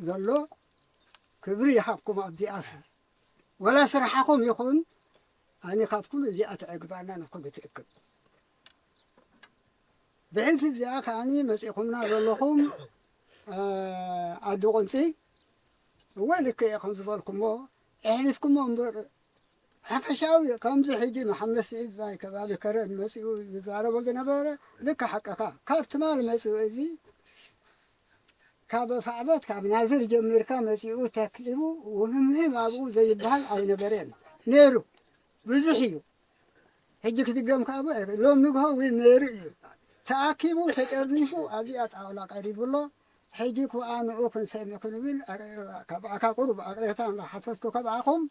ዘሎ ክብሪ ይሃብኩም ኣብዚኣ ወላ ስራሓኹም ይኹን ኣነ ካብኩም እዚኣ ተዕግባና ንኩም ይትእክብ። ብሕልፊ እዚኣ ከዓኒ መጺኹምና ዘለኹም ዓዲ ቁንጺ እወ ልክዕ ከም ዝበልኩሞ ኣሕሊፍኩሞ እምበር ሓፈሻዊ ከምዚ ሕጂ መሓመድ ስዒድ ናይ ከባቢ ከረን መጺኡ ዝዛረቦ ዝነበረ ልክ ሓቅኻ። ካብ ትማል መጺኡ እዚ ካብ ፋዕበት ካብ ናዝር ጀሚርካ መጺኡ ተኪቡ ውህምህም ኣብኡ ዘይበሃል ኣይነበረን ነይሩ። ብዙሕ እዩ። ሕጂ ክድገም ከኣ ብ-፣ ሎም ንግሆ እውን ነይሩ እዩ። ተኣኪቡ ተጠርኒፉ ኣብዚኣ ጣውላ ቀሪቡ ኣሎ። ሕጂ ክኣ ንኡ ክንሰምዕ ክንብል ኣረ-፣ ካብኣካ ቁሩብ ኣቕሬታ እንዳሓተትኩ ካብኣኹም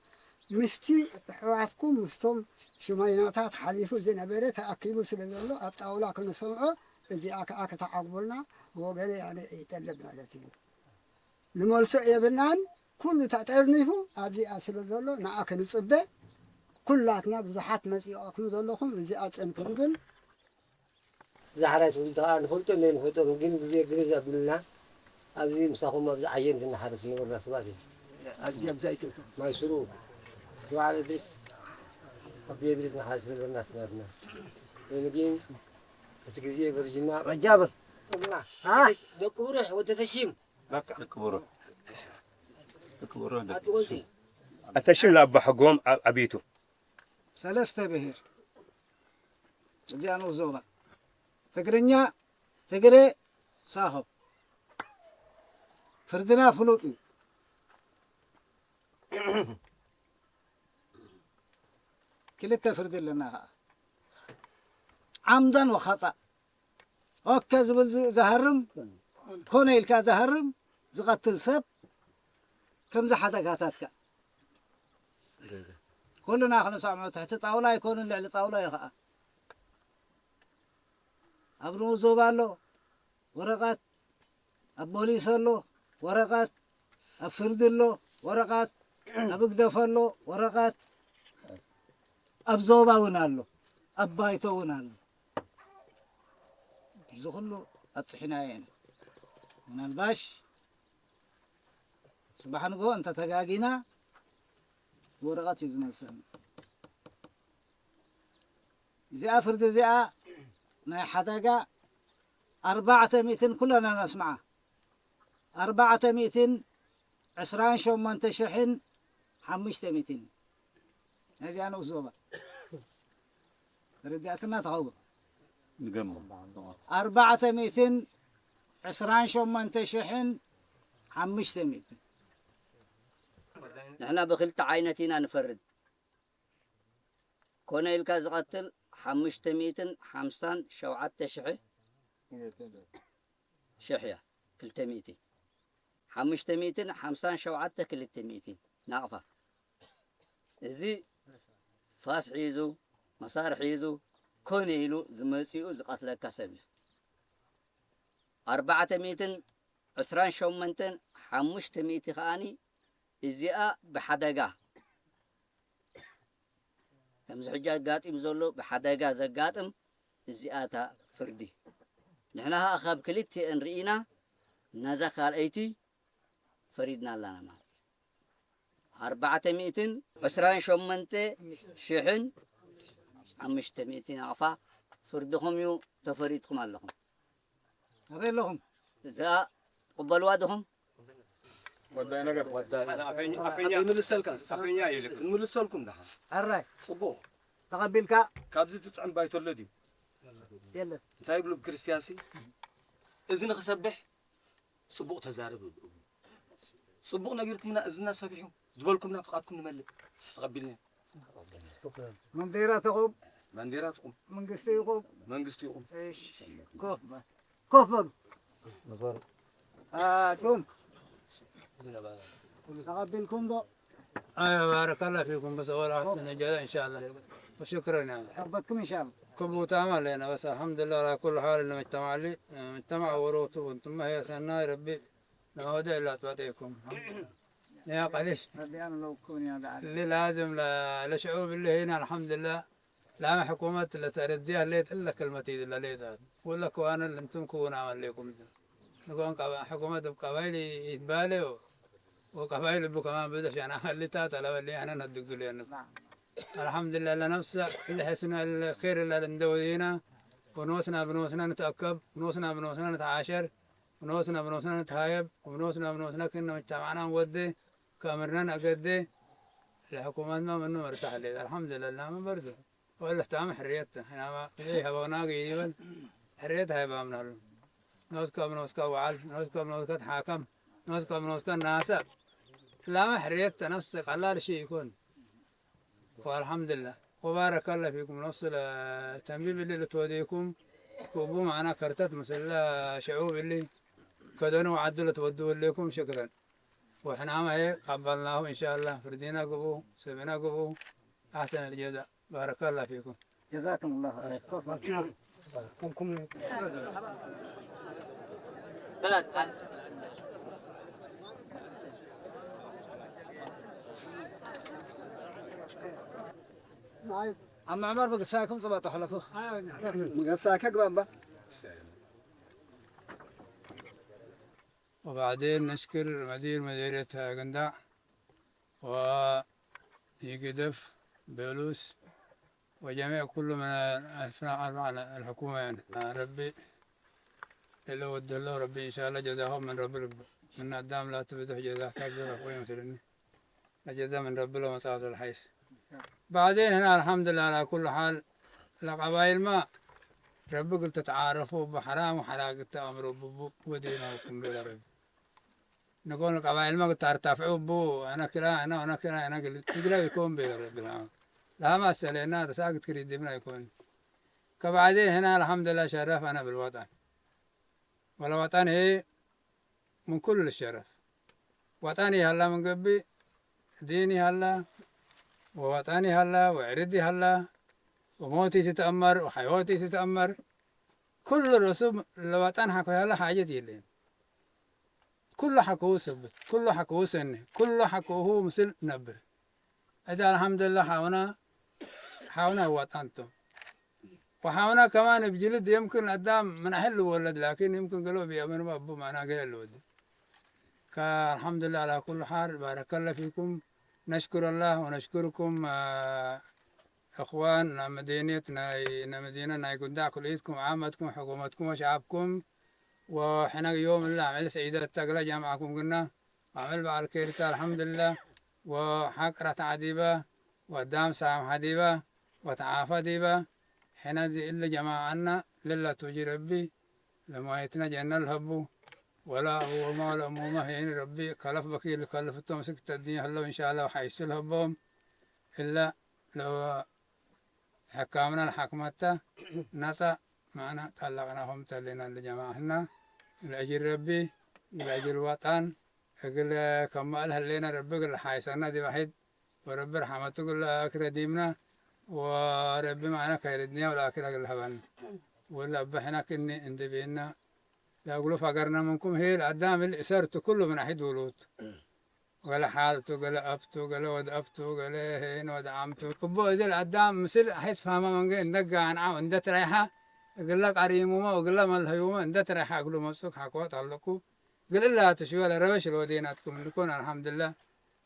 ምስቲ ኣሕዋትኩም ምስቶም ሽማይናታት ሓሊፉ ዝነበረ ተኣኪቡ ስለ ዘሎ ኣብ ጣውላ ክንሰምዖ እዚኣ ከኣ ከተዓግቡልና ወገነይ ኣነ ይጠልብ ማለት እዩ። ንመልሶ የብልናን። ኩሉ ተጠርኒፉ ኣብዚኣ ስለ ዘሎ ንኣ ክንጽበ ኩላትና ብዙሓት መጺኦኩም ዘለኹም እዚኣ ጽን ክንብል ዛሕራይ ትብል እንተኸዓ ንፈልጦ እንደ ንፈልጦም ግን ግዜ ግርዝ ኣብልና ኣብዚ ምሳኹም ኣብዚ ዓየን ክንሓርስ ዝነበርና ሰባት እዩ። ማይ ስሩ በዓል እድሪስ ኣቢ እድሪስ ንሓርስ ዝነበርና ሰባት ኢና። ኮይኑ ግን እቲ ግዜ ገርጅና መጃብር ደቂ ብሩሕ ወዲ ተሺም ኣቲ ወዚ ኣተሽም ለኣባ ሕጎም ዓ-፣ ዓቢቱ ሰለስተ ብሄር እዚኣ ንኡስ ዞባ ትግርኛ፣ ትግሬ፣ ሳሆ። ፍርድና ፍሉጥ እዩ። ክልተ ፍርዲ ኣለና ኸዓ። ዓምዳን ወኸጣእ። ኦኬ ዝብል ዝ-፣ ዝሃርም፣ ኮነ ኢልካ ዝሃርም፣ ዝቐትል ሰብ፣ ከምዚ ሓደጋታትካ። ኩልና ክንሰምዖ፣ ትሕቲ ጣውላ ኣይኮኑን፣ ልዕሊ ጣውላ እዩ ኸዓ። ኣብ ንኡስ ዞባ ኣሎ፣ ወረቐት፣ ኣብ ፖሊስ ኣሎ፣ ወረቐት፣ ኣብ ፍርዲ ኣሎ፣ ወረቐት፣ ኣብ ህግደፍ ኣሎ፣ ወረቐት፣ ኣብ ዞባ እውን ኣሎ፣ ኣብ ባይቶ እውን ኣሎ። እዚ ኩሉ ኣብፅሒናዮ ኢና። ምናልባሽ ጽባሕ ንግሆ እንተተጋጊና ወረቐት እዩ ዝመልሰና። እዚኣ ፍርዲ እዚኣ ናይ ሓደጋ ኣርባዕተ ሚእትን ኩለና ነስምዓ። ኣርባዕተ ሚእትን ዕስራን ሸሞንተ ሽሕን ሓሙሽተ ሚእትን። ነዚኣ ንኡስ ዞባ። ተረዲኣትና ትኸውን። ንገሞ። ኣርባዕተ ሚእትን ዕስራን ሸሞንተ ሽሕን ሓሙሽተ ሚእትን። ንሕና ብክልተ ዓይነት ኢና ንፈርድ። ኮነ ኢልካ ዝቐትል ሓሙሽተ ሚእትን ሓምሳን ሸውዓተ ሽሕ፣ ሽሕ እያ፣ ክልተ ሚእቲ። ሓሙሽተ ሚእትን ሓምሳን ሸውዓተ ክልተ ሚእቲ ናቕፋ። እዚ ፋስ ሒዙ፣ መሳርሒ ሒዙ፣ ኮነ ኢሉ ዝመጽኡ ዝቐትለካ ሰብ እዩ። ኣርባዕተ ሚእትን ዕስራን ሸሞንተን ሓሙሽተ ሚእቲ ከኣኒ እዚኣ ብሓደጋ፣ ከምዚ ሕጂ ኣጋጢሙ ዘሎ ብሓደጋ ዘጋጥም እዚኣ እታ ፍርዲ። ንሕና ከኣ ካብ ክልቲኤን ርኢና ነዛ ካልኣይቲ ፈሪድና ኣላና ማለት እዩ። ኣርባዕተ ሚእትን ዕስራን ሸሞንተ ሽሕን ሓሙሽተ ሚእቲ ናቕፋ ፍርድኹም እዩ፣ ተፈሪድኩም ኣለኹም። ኣበይ ኣለኹም? እዛ ትቕበልዋ ዲኹም? ወዳይ ነገር። ወዳይ። ኣፈኛ፣ ኣፈኛ። ይምልሰልካ። ኣፈኛ ይልክ። ይምልሰልኩም ደሓን። ኣራይ። ጽቡቕ። ተቐቢልካ? ካብዚ ትጥዕም ባይቶ ኣሎ ድዩ? የለን። እንታይ ይብሉ ብክርስትያንሲ? እዚ ንኽሰብሕ ጽቡቕ ተዛረብ ይብሉ። ጽቡቕ ነጊርኩምና፣ እዝና ሰቢሑ ዝበልኩምና ፍቓድኩም ንመልእ። ተቐቢልና። ባንዴራ ተቑም። ባንዴራ ትቑም። መንግስቲ ይቑም። መንግስቲ ይቑም። እሺ። ኮፍ በል። ኮፍ በሉ። ኣቱም ተቐቢልኩም ዶ? أيوة، بارك الله فيكم، بس أول أحسن إجازة إن شاء الله. وشكرا يعني. حبتكم إن شاء الله. كبوتا ما علينا، بس الحمد لله على كل حال، إنه مجتمع لي، مجتمع وروتو، وانتم ما هي سنة ربي، نعود إلى تعطيكم. يا قليش. ربي أنا لو كون يا دعاء. اللي لازم ل-، لشعوب اللي هنا الحمد لله. ላመ ሕኩመት ለተረድያ ሌት እለ ክልመት ኢድለ ሌታት። ወለ ክዋነ ለንትም ክውን አመሌኩም። ንጎን ቀባ-፣ ሕኩመት እብ ቀባይል ይትባሌ ወቀባይል እቡ ከማን ብዘሕ ሸና ኸሊታ ጠለበ ሊ አሕነ ነድግሉ የንብ። አልሐምዱሊላህ ለነፍሰ እለ ሕስነ እለ ኼር እለ ለንደወዜና ወኖስና ብኖስና ንትአከብ፣ ወኖስና ብኖስና ንትዓሸር፣ ወኖስና ብኖስና ንትሃየብ፣ ወኖስና ብኖስና ክነ መጅተማዕና ንወዴ፣ ከእምርነ ነአገዴ፣ ለሕኩመት ነው ምኑ መርታሕ ሌት። አልሐምዱሊላህ ምን በርዱ። ወለህ ታም ሕርየት ናማ ይህ ሀበውና ይበል። ሕርየት ሃይባምናሉ። ኖስከም ኖስካ ወዓል፣ ኖስከም ኖስካ ተሓከም፣ ኖስከም ኖስካ ናሰ። ላማ ሕርየት ነፍስ ቀላል ሺ ይኩን። ወአልሐምዱሊላህ። ወባረከላህ ፊኩም። ነፍስ ለተንቢብ እሊ ልትወዴኩም ክቡ ማዕና ከርተት ምስለ ሽዑብ እሊ ከደኑ ወዓዱ ለትወድወሌኩም ሽክረን። ወሕናማ ሄ ቀበልናሁ ኢንሻአላህ። ፍርዲና ግቡ፣ ስምዕና ግቡ። አሕሰን አልጀዛ። ባረከላህ ፊኩም። جزاكم الله خير. عم عمر بقصاكم صباح تحلفوا. مقصاك بابا. وبعدين نشكر مدير مديرية قنداع ويقدف بولوس وجميع كل من أثناء على الحكومة، يعني. ربي اللي ود له ربي إن شاء الله جزاهم من ربي رب. من قدام لا تبدح جزاه كبير أخوي مثلني. لجزا من ربي لو مساس الحيس. بعدين هنا الحمد لله على كل حال. القبائل ما ربي قلت تعارفوا بحرام وحلال قلت أمر ببو ودينكم بلا ربي. نقول القبائل ما قلت ارتفعوا بو، أنا كلا، أنا، أنا كلا، أنا قلت تقلا يكون بلا ربي. لا، لا ما سلينا تساقط كريد دمنا يكون. كبعدين هنا الحمد لله شرف أنا بالوطن. والوطن هي من كل الشرف. وطني هلا من قبي، ديني هلا، ووطني هلا، وعرضي هلا، وموتي تتأمر، وحيوتي تتأمر. كل رسوم الوطن حكو هلا حاجة يلين. كل حكو سبت، كل حكو سنة، كل حكو هو مثل نبر. إذا الحمد لله حاونا، حاونا وطنته. وحاونا كمان بجلد يمكن قدام من أهل الولد، لكن يمكن قالوا بيأمر ما أبو معنا غير الولد. كالحمد لله على كل حال، بارك الله فيكم. نشكر الله ونشكركم، آه، إخوان، نا مدينة، نا، نا مدينة، نا قنداع كليتكم، عامتكم، حكومتكم وشعبكم. وحنا يوم الله عمل سعيدة تقلى جامعكم قلنا. وعمل بعد كيرتا الحمد لله. وحقرة عديبة، ودام سام حديبة، وتعافى ديبة. حنا دي إلا جماعنا للا توجي ربي. لما يتنا جنة الهبو. ولا أبو ما ولا أمو ما هين ربي. كلف بكي لكلف التوم سكت الدين هلو إن شاء الله وحيسو الهبوم. إلا لو ሕካምና ንሓክመታ ነጻ ማዕና ጠለቕናኹም ተሌና ለጀማዕና ለአጅል ረቢ ለአጅል ወጣን እግል ከማል ህሌና ረቢ እግል ሓይሰና ዲባሒድ ወረቢ ረሓመቱ እግል ክረዲምና ወረቢ ማዕና ከይር ዱንያ ወለአኪራ እግል ሀበና ወለ አባሕና ክኒ እንድቤና ለእግሉ ፈገርና ምንኩም ሄል አዳም እሰርቱ ኩሉ ምን አሒድ ውሉት ገለ ሓልቱ፣ ገለ ኣብቱ፣ ገለ ወድ ኣብቱ፣ ገለ ሄን ወድ ዓምቱ። እቦ እዘ ለአዳም ምስል ሐይት ፋማ መንገ እንደጋ አንዓው እንደት ረይሓ እግለ ቀሪሙመ ወግለ መልሀዩመ እንደት ረይሓ እግሉ መጹ ከሓኮት አለኩ። እግል እላ ትሽወ ለረበሽ ለወዴናትኩም እንድኮን አልሐምድላ።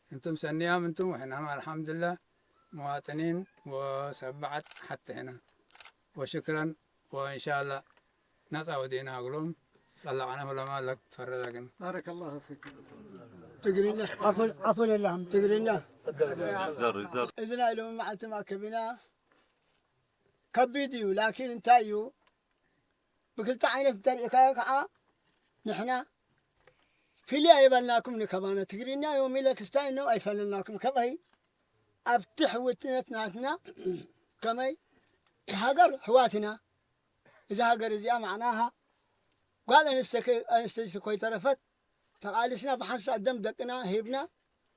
እንቱም ሰኒያም እንቱም ወሕናም አልሐምድላ። መዋጥኒን ወሰባዓት ሐተ ሕና። ወሽክረን ወእንሻላ ነጻ ወዴና እግሎም ጠላዕነ ሁለማ ለክ ትፈረዳ ግን። ባረከላሁ ፊኩም። ትግርኛ። ዓፉ፣ ዓፉ ለላህም። ትግርኛ። ዘር፣ ዘር። እዚ ናይ ሎሚ መዓልቲ መኣከቢና ከቢድ እዩ፣ ላኪን እንታይ እዩ? ብክልተ ዓይነት እንተሪእካዮ ከዓ ንሕና ፍልይ ኣይበልናኩም ንከማና። ትግርኛ እዮም ኢለ ክስታይ ነው ኣይፈለናኩም። ከመይ ኣብቲ ሕውትነት ናትና ከመይ ሃገር ሕዋትና እዛ ሃገር እዚኣ ማዕናሃ ጓል ኣንስተይቲ፣ ኣንስተይቲ ኮይተረፈት ተቓሊስና ብሓንሳእ ደም ደቅና ሂብና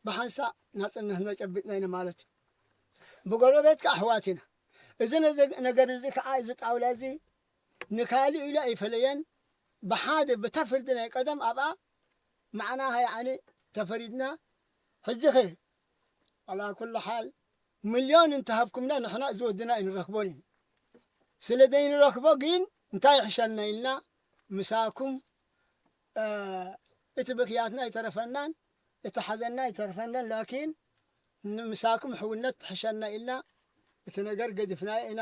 ብሓንሳእ ናጽነትና ጨቢጥና ኢና ማለት እዩ። ብጎረቤት ከኣ ኣሕዋት ኢና። እዚ ነዘ-፣ ነገር እዚ ከኣ እዚ ጣውላ እዚ ንካልእ ኢሉ ኣይፈለየን። ብሓደ ብታ ፍርዲ ናይ ቀደም ኣብኣ ማዕናሃ ያዕኒ ተፈሪድና። ሕጂ ኸ ዓላ ኩሉ ሓል ሚልዮን እንተሃብኩምና ንሕና እዚ ወድና ኣይንረክቦን እዩ። ስለ ዘይንረክቦ ግን እንታይ ይሕሸና ኢልና ምሳኩም፣ እ፣ እቲ ብክያትና ኣይተረፈናን፣ እቲ ሓዘንና ኣይተረፈናን፣ ላኪን ንምሳኩም ሕውነት ትሕሸና ኢልና እቲ ነገር ገዲፍናዮ ኢና።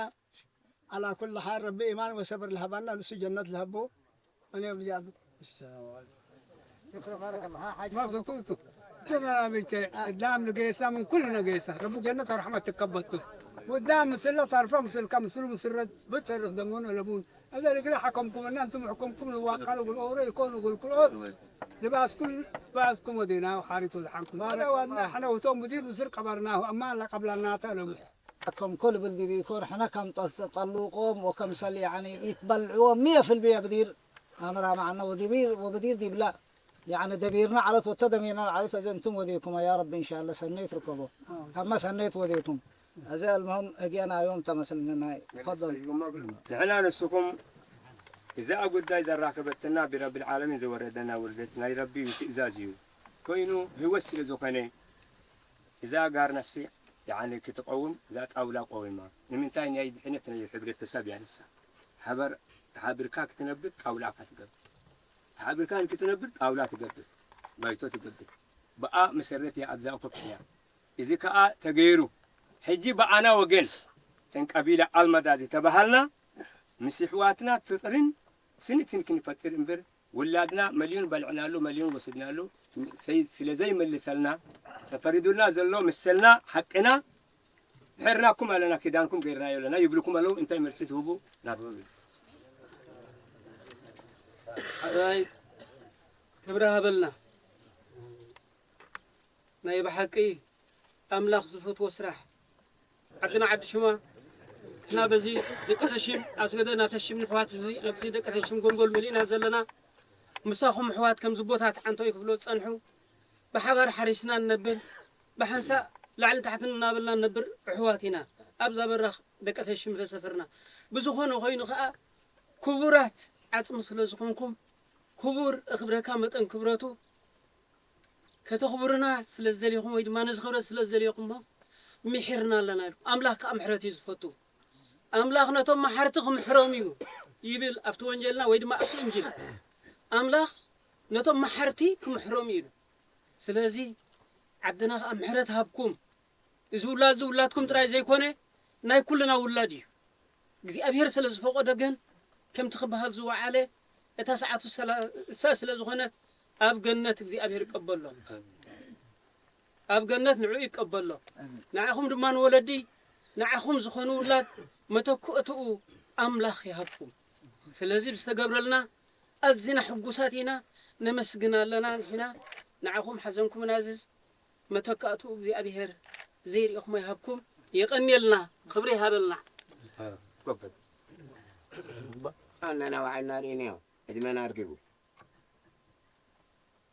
ዓላ ኩሉ ሓል ረቢ ኢማን ወሰብር ልሃባና፣ ንሱ ጀነት ልሃቦ። እኔ ብዚያዱ። السلام عليكم. شكرا، بارك الله. ها، حاج ما زلتوا انتم؟ ተመራሚቼ እዳም ንጌሳ ምን ኩሉ ነገሳ ረቡ ጀነት ረሕመት ትከበቱ ውዳም ምስለ ታርፈ ምስልካ ምስሉ ምስረት ብትርፍ ደሞን ለቡን እዛ ልግላ ሐከምኩምና እንቱም ሕከምኩም ንዋቃሉ ጉልኦረ ይኮኑ ጉልኩልኦት ልባስኩም ባስኩም ወዲና ሓሪቱ ዝሓንኩም ኣለ ዋና ሕነ ውቶም ሙዲር ምስል ቀበርናሁ ኣማ ለቀብላናተ ለቡ أكم كل بالدبي كور حنا كم تطلقهم وكم سل يعني يتبلعوا مية في المية بدير أمر معنا ودبير وبدير دبلا يعني دبيرنا على توتا دميرنا على تزنتم وديكم يا رب إن شاء الله سنيت ركبوا أما سنيت وديكم أزال المهم أجينا يوم تمسلنا تفضل ንሕና ንስኹም እዛ ጉዳይ ዘራኸበትና ብረብል ዓለሚን ዝወረደና ውርደት ናይ ረቢ ትእዛዝ እዩ ኮይኑ ህይወት ስለ ዝኾነ እዛ ጋር ነፍሲ ያኒ ክትቀውም እዛ ጣውላ ቆዊማ ንምንታይ ናይ ድሕነት ናይ ሕብረተሰብ ያንሳ ሓበር ተሓብርካ ክትነብር ጣውላ ኢኻ ትገብር ተሓብርካ ክትነብር ጣውላ ትገብር ባይቶ ትገብር ብኣ መሰረት እያ ኣብዛ ኮፕስያ እዚ ከኣ ተገይሩ ሕጂ ብኣና ወገን ተን ቀቢላ ኣልመዳ ዝተባሃልና ምስ ኣሕዋትና ፍቕርን ስኒትን ክንፈጥር እምበር ውላድና መሊዮን በልዕናሉ መሊዮን ወስድናሉ ሰይ- ስለ ዘይመልሰልና ተፈሪዱልና ዘሎ መሰልና ሓቅና ድሕርናኩም ኣለና ኪዳንኩም ገይርናዮ ኣለና ይብልኩም ኣለዉ እንታይ መልሲ ትህቡ ናብ ኣይ ክብሪ ሃበልና ናይ ብሓቂ ኣምላኽ ዝፈትዎ ስራሕ ዓድና ዓዲ ሽማ ንሕና በዚ ደቂ ተሽም ኣስገደ ናተሽም ንሕዋት እዚ ኣብዚ ደቂ ተሽም ጎልጎል መሊእና ዘለና ምሳኹም ኣሕዋት ከምዚ ቦታት ዓንቶ ይክፍሎ ዝጸንሑ ብሓባር ሓሪስና ንነብር ብሓንሳእ ላዕሊ ታሕትን እናበልና ንነብር ኣሕዋት ኢና ኣብዛ በራኽ ደቂ ተሽም ተሰፈርና ብዝኾነ ኮይኑ ከኣ ክቡራት ዓጽሚ ስለ ዝኾንኩም ክቡር እኽብረካ መጠን ክብረቱ ከተኽብሩና ስለ ዝደልኹም ወይ ድማ ነዚ ክብረት ስለ ዝደልኹም ምሒርና ኣለና ኢሉ ኣምላኽ ከዓ ምሕረት እዩ ዝፈቱ ኣምላኽ ነቶም መሓርቲ ክምሕሮም እዩ ይብል ኣብቲ ወንጀልና ወይ ድማ ኣብቲ እንጅል ኣምላኽ ነቶም መሓርቲ ክምሕሮም እዩ ይብል ስለዚ ዓድና ከዓ ምሕረት ሃብኩም እዚ ውላድ እዚ ውላድኩም ጥራይ ዘይኮነ ናይ ኩልና ውላድ እዩ እግዚኣብሔር ስለ ዝፈቀዶ ግን ከምቲ ክበሃል ዝወዓለ እታ ሰዓቱ ሰላሳ ስለ ዝኾነት ኣብ ገነት እግዚኣብሔር ይቀበሎ ኣብ ገነት ንዑ ይቀበሎ ንዓኹም ድማ ንወለዲ ንዓኹም ዝኾኑ ውላድ መተክእትኡ ኣምላኽ ይሃብኩም ስለዚ ብዝተገብረልና ኣዝና ሕጉሳት ኢና ነመስግን ኣለና ንሕና ንዓኹም ሓዘንኩም ናዝዝ መተካእትኡ እግዚኣብሔር ዘይርኢኹሞ ይሃብኩም የቐንየልና ክብሪ ይሃበልና ኣነና ባዕልና ርኢናዮ ዕድመና ኣርኪቡ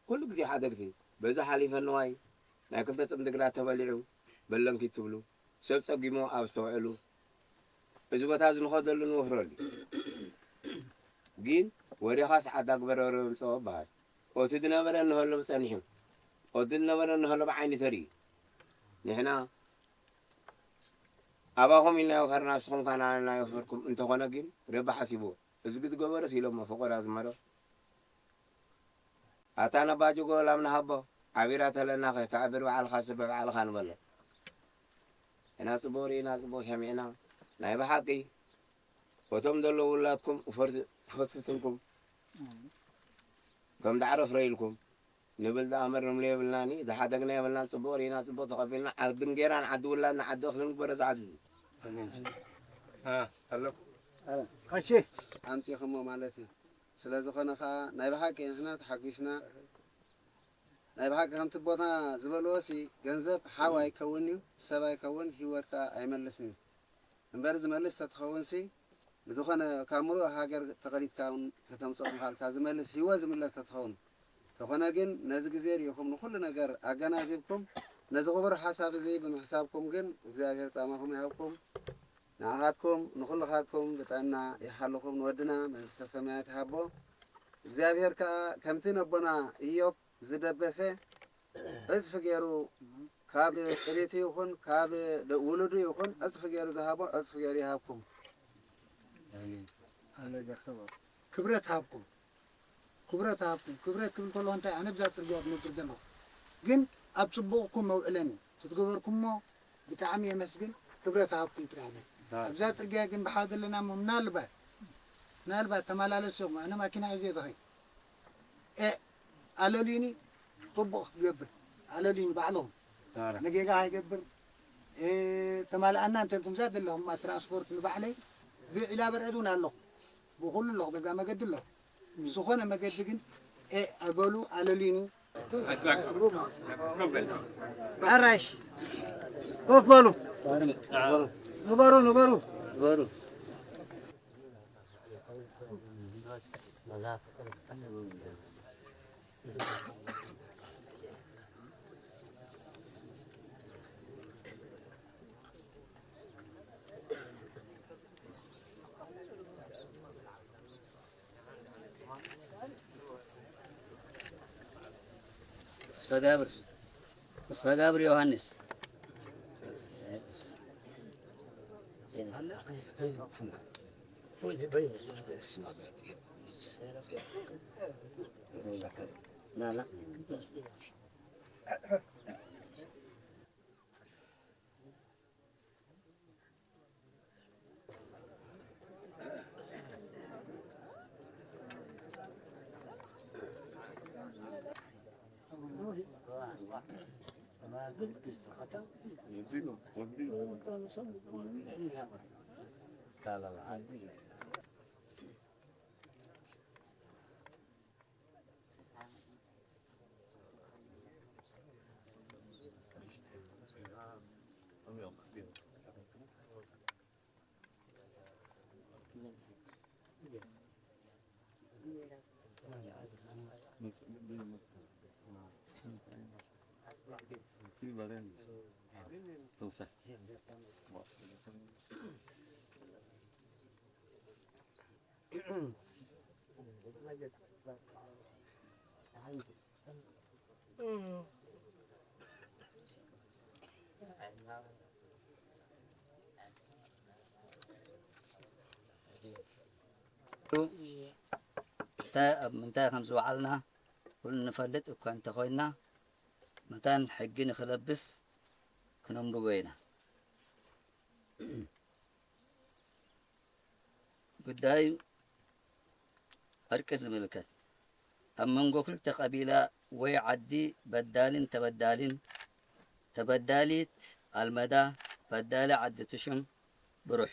ኩሉ ግዜ ሓደግቲ በዚ ሓሊፈ ንዋይ ናይ ክልተ ፅምዲ ግራት ተበሊዑ በለንኪ ትብሉ ሰብ ፀጊሞ ኣብ ዝተውዕሉ እዚ ቦታ እዚ ንኸደሉ ንወፍረሉ ግን ወዲኻስ ዓዳ ግበረሮ ምፀኦ በሃል ኦቲ ዝነበረ እንሀሎም ጸኒሑ፣ ኦቲ ዝነበረ እንሀሎም ዓይኒ ተርኢ። ንሕና ኣባኹም ኢልና የውፈርና፣ ንስኹም ከኣ ንዓና የውፈርኩም እንተኾነ ግን ረቢ ሓሲብዎ። እዝጊ ዝገበሮስ ኢሎሞ ፍቑር ኣዝመሮ። ኣታ ነባጅጎ ላም ንሃቦ፣ ዓቢራ ተለናኸ፣ ተዕብር ባዕልኻ ስብሕ ባዕልኻ ንበሎ። እና ጽቡቕ ርኢና፣ ጽቡቕ ሰሚዕና፣ ናይ ብሓቂ በቶም ዘለዉ ውላድኩም ፈትፍትንኩም ከም ዳዕሮ ፍረ ኢልኩም ንብል ደኣ እምበር ንምልዮ የብልናን እዩ። ዝሓደግና የብልናን። ጽቡቕ ርኢና፣ ጽቡቕ ተቐቢልና፣ ዓዲ እንጌራን ዓዲ ውላድና፣ ዓዲ እኽሊ ንግበሮ እዚ ዓዲ እዚ። ኣምጺእኹሞ ማለት እዩ። ስለ ዝኾነ ኸኣ ናይ ብሓቂ ንሕና ተሓጒስና። ናይ ብሓቂ ከምቲ ኣቦና ዝበልዎሲ ገንዘብ ሓው ኣይከውንን እዩ፣ ሰብ ኣይከውን፣ ህይወት ከኣ ኣይመልስን እዩ። እምበር ዝመልስ ተትኸውን ሲ ብዝኾነ ካብ ምሉእ ሃገር ተቐሊጥካ እውን ከተምጽኦ ምኻልካ ዝመልስ ህይወት ዝምለስ ተትኸውን። ተኾነ ግን ነዚ ግዜ ርኢኹም ንኹሉ ነገር ኣገናዚብኩም ነዚ ክቡር ሓሳብ እዚ ብምሕሳብኩም ግን እግዚኣብሔር ጻማኹም ይሃብኩም። ንዓኻትኩም ንኹልኻትኩም ብጥዕና ይሓልኹም ንወድና መንግስተ ሰማያት ይሃቦ። እግዚኣብሔር ከኣ ከምቲ ነቦና ኢዮብ ዝደበሰ ዕጽፊ ገይሩ ካብ ጥሪቱ ይኹን ካብ ውሉዱ ይኹን ዕጽፊ ገይሩ ዝሃቦ ዕጽፊ ገይሩ ይሃብኩም። ክብረት ሃብኩም ክብረት ሃብኩም ክብረት ክብል ከለኹ እንታይ ኣነ ብዛ ፅርግያ ዝነብር ዘለኹ ግን ኣብ ፅቡቕኩም መውዕለኒ ትትገበርኩሞ ብጣዕሚ የመስግን ክብረት ሃብኩም ጥራለ ኣብዛ ፅርግያ ግን ብሓ ዘለና እሞ ምናልባት ምናልባት ተመላለስ ኹም ኣነ ማኪና ሒዘ ዝኸይድ ኣለልዩኒ ጥቡቕ ክገብር ኣለልዩ ንባዕልኹም። ነጌጋ ኣይገብር። እ፣ ተማልኣና እንተልኩም እዛ ዘለኹም ኣብ ትራንስፖርት ንባዕለይ ብዒላ በርዕድ እውን ኣለኹ። ብኹሉ ኣለኹ፣ በዛ መገዲ ኣለኹ። ብዝኾነ መገዲ ግን፣ እ፣ ኣይበሉ፣ ኣለልዩኒ። ኣራሽ፣ ኮፍ በሉ። ንበሩ፣ ንበሩ። ተስፋጋብር፣ ተስፋጋብር ዮሃንስ። ና፣ ና። እንታይ፣ ኣብ ምንታይ ከም ዝወዓልና ኩሉ ንፈልጥ እኳ እንተኾይንና፣ መታን ሕጊ ንኽለብስ ክነንብቦ ኢና። ጉዳይ ዕርቂ ዝምልከት፣ ኣብ መንጎ ክልተ ቀቢላ ወይ ዓዲ በዳልን ተበዳሊን፣ ተበዳሊት ኣልመዳ፣ በዳሊ ዓዲ ትሹም ብሩሕ።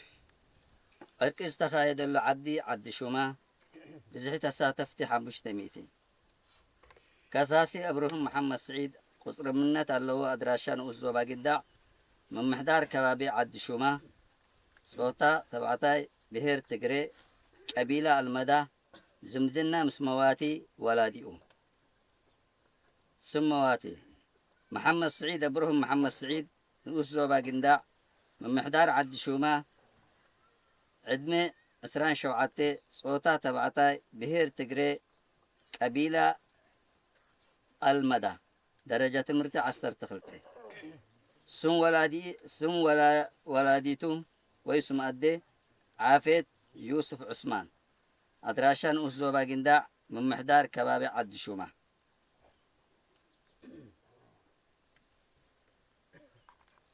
ዕርቂ ዝተኻየደሉ ዓዲ፣ ዓዲ ሹማ፣ ብዝሒ ተሳተፍቲ ሓሙሽተ ሚእቲ። ከሳሲ ኣብርሁም መሓመድ ስዒድ፣ ቁጽሪ እምነት ኣለዎ፣ ኣድራሻ ንኡስ ዞባ ጊንዳዕ፣ ምምሕዳር ከባቢ ዓዲ ሹማ፣ ጾታ ተባዕታይ፣ ብሄር ትግሬ፣ ቀቢላ ኣልመዳ፣ ዝምድና ምስ መዋቲ ወላዲኡ። ስም መዋቲ፣ መሓመድ ስዒድ ኣብርሁም መሓመድ ስዒድ፣ ንኡስ ዞባ ጊንዳዕ፣ ምምሕዳር ዓዲ ሹማ፣ ዕድመ ዕስራን ሸውዓተ፣ ጾታ ተባዕታይ፣ ብሄር ትግሬ፣ ቀቢላ ኣልመዳ፣ ደረጃ ትምህርቲ ዓሰርተ ክልተ። ስም ወላዲ-፣ ስም ወላ-፣ ወላዲቱ ወይ ስም ኣደ ዓፌት ዩሱፍ ዑስማን። ኣድራሻ ንኡስ ዞባ ጊንዳዕ፣ ምምሕዳር ከባቢ ዓዲ ሹማ።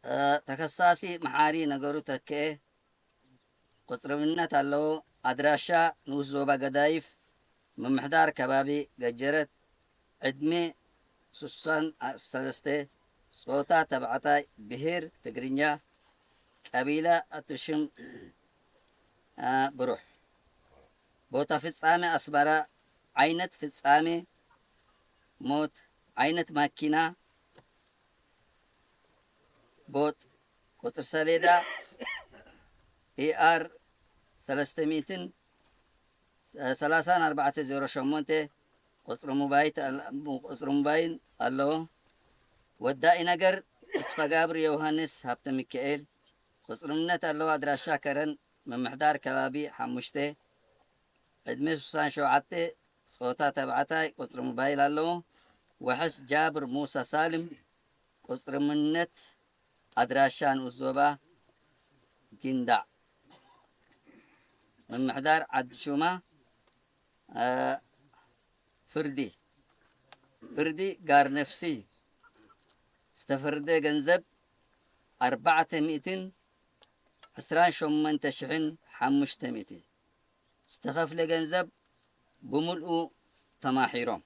እ፣ ተኸሳሲ መሓሪ ነገሩ ተክኤ፣ ቁጽሪ እምነት ኣለዎ። ኣድራሻ ንኡስ ዞባ ገዳይፍ፣ ምምሕዳር ከባቢ ገጀረት። ዕድመ ሱሳን ሰለስተ፣ ጾታ ተባዕታይ፣ ብሄር ትግርኛ፣ ቀቢላ ኣቱሽም፣ እ፣ ብሩሕ። ቦታ ፍጻሜ ኣስመራ። ዓይነት ፍጻሜ ሞት። ዓይነት ማኪና ቦጥ። ቁጽሪ ሰሌዳ ኤኣር ሰለስተ ሚእትን ሰላሳን ኣርባዕተ ዜሮ ሸሞንተ። ቁጽሪ ሞባይት ኣል-፣ ቁጽሪ ሞባይል ኣለዎ። ወዳኢ ነገር ተስፋጋብር ዮሃንስ ሃብተ ሚካኤል። ቁጽሪ እምነት ኣለዎ። ኣድራሻ ከረን፣ ምምሕዳር ከባቢ ሓሙሽተ። ዕድመ ሱሳን ሸውዓተ፣ ጾታ ተባዕታይ፣ ቁጽሪ ሞባይል ኣለዎ። ዋሕስ ጃብር ሙሳ ሳልም፣ ቁጽሪ እምነት፣ ኣድራሻ ንኡስ ዞባ ጊንዳዕ፣ ምምሕዳር ዓዲ ሹማ። እ፣ ፍርዲ፣ ፍርዲ ጋር ነፍሲ፣ ዝተፈርደ ገንዘብ ኣርባዕተ ሚእትን ዕስራን ሸሞንተ ሽሕን ሓሙሽተ ሚእቲ። ዝተኸፍለ ገንዘብ ብምልኡ ተማሒሮም።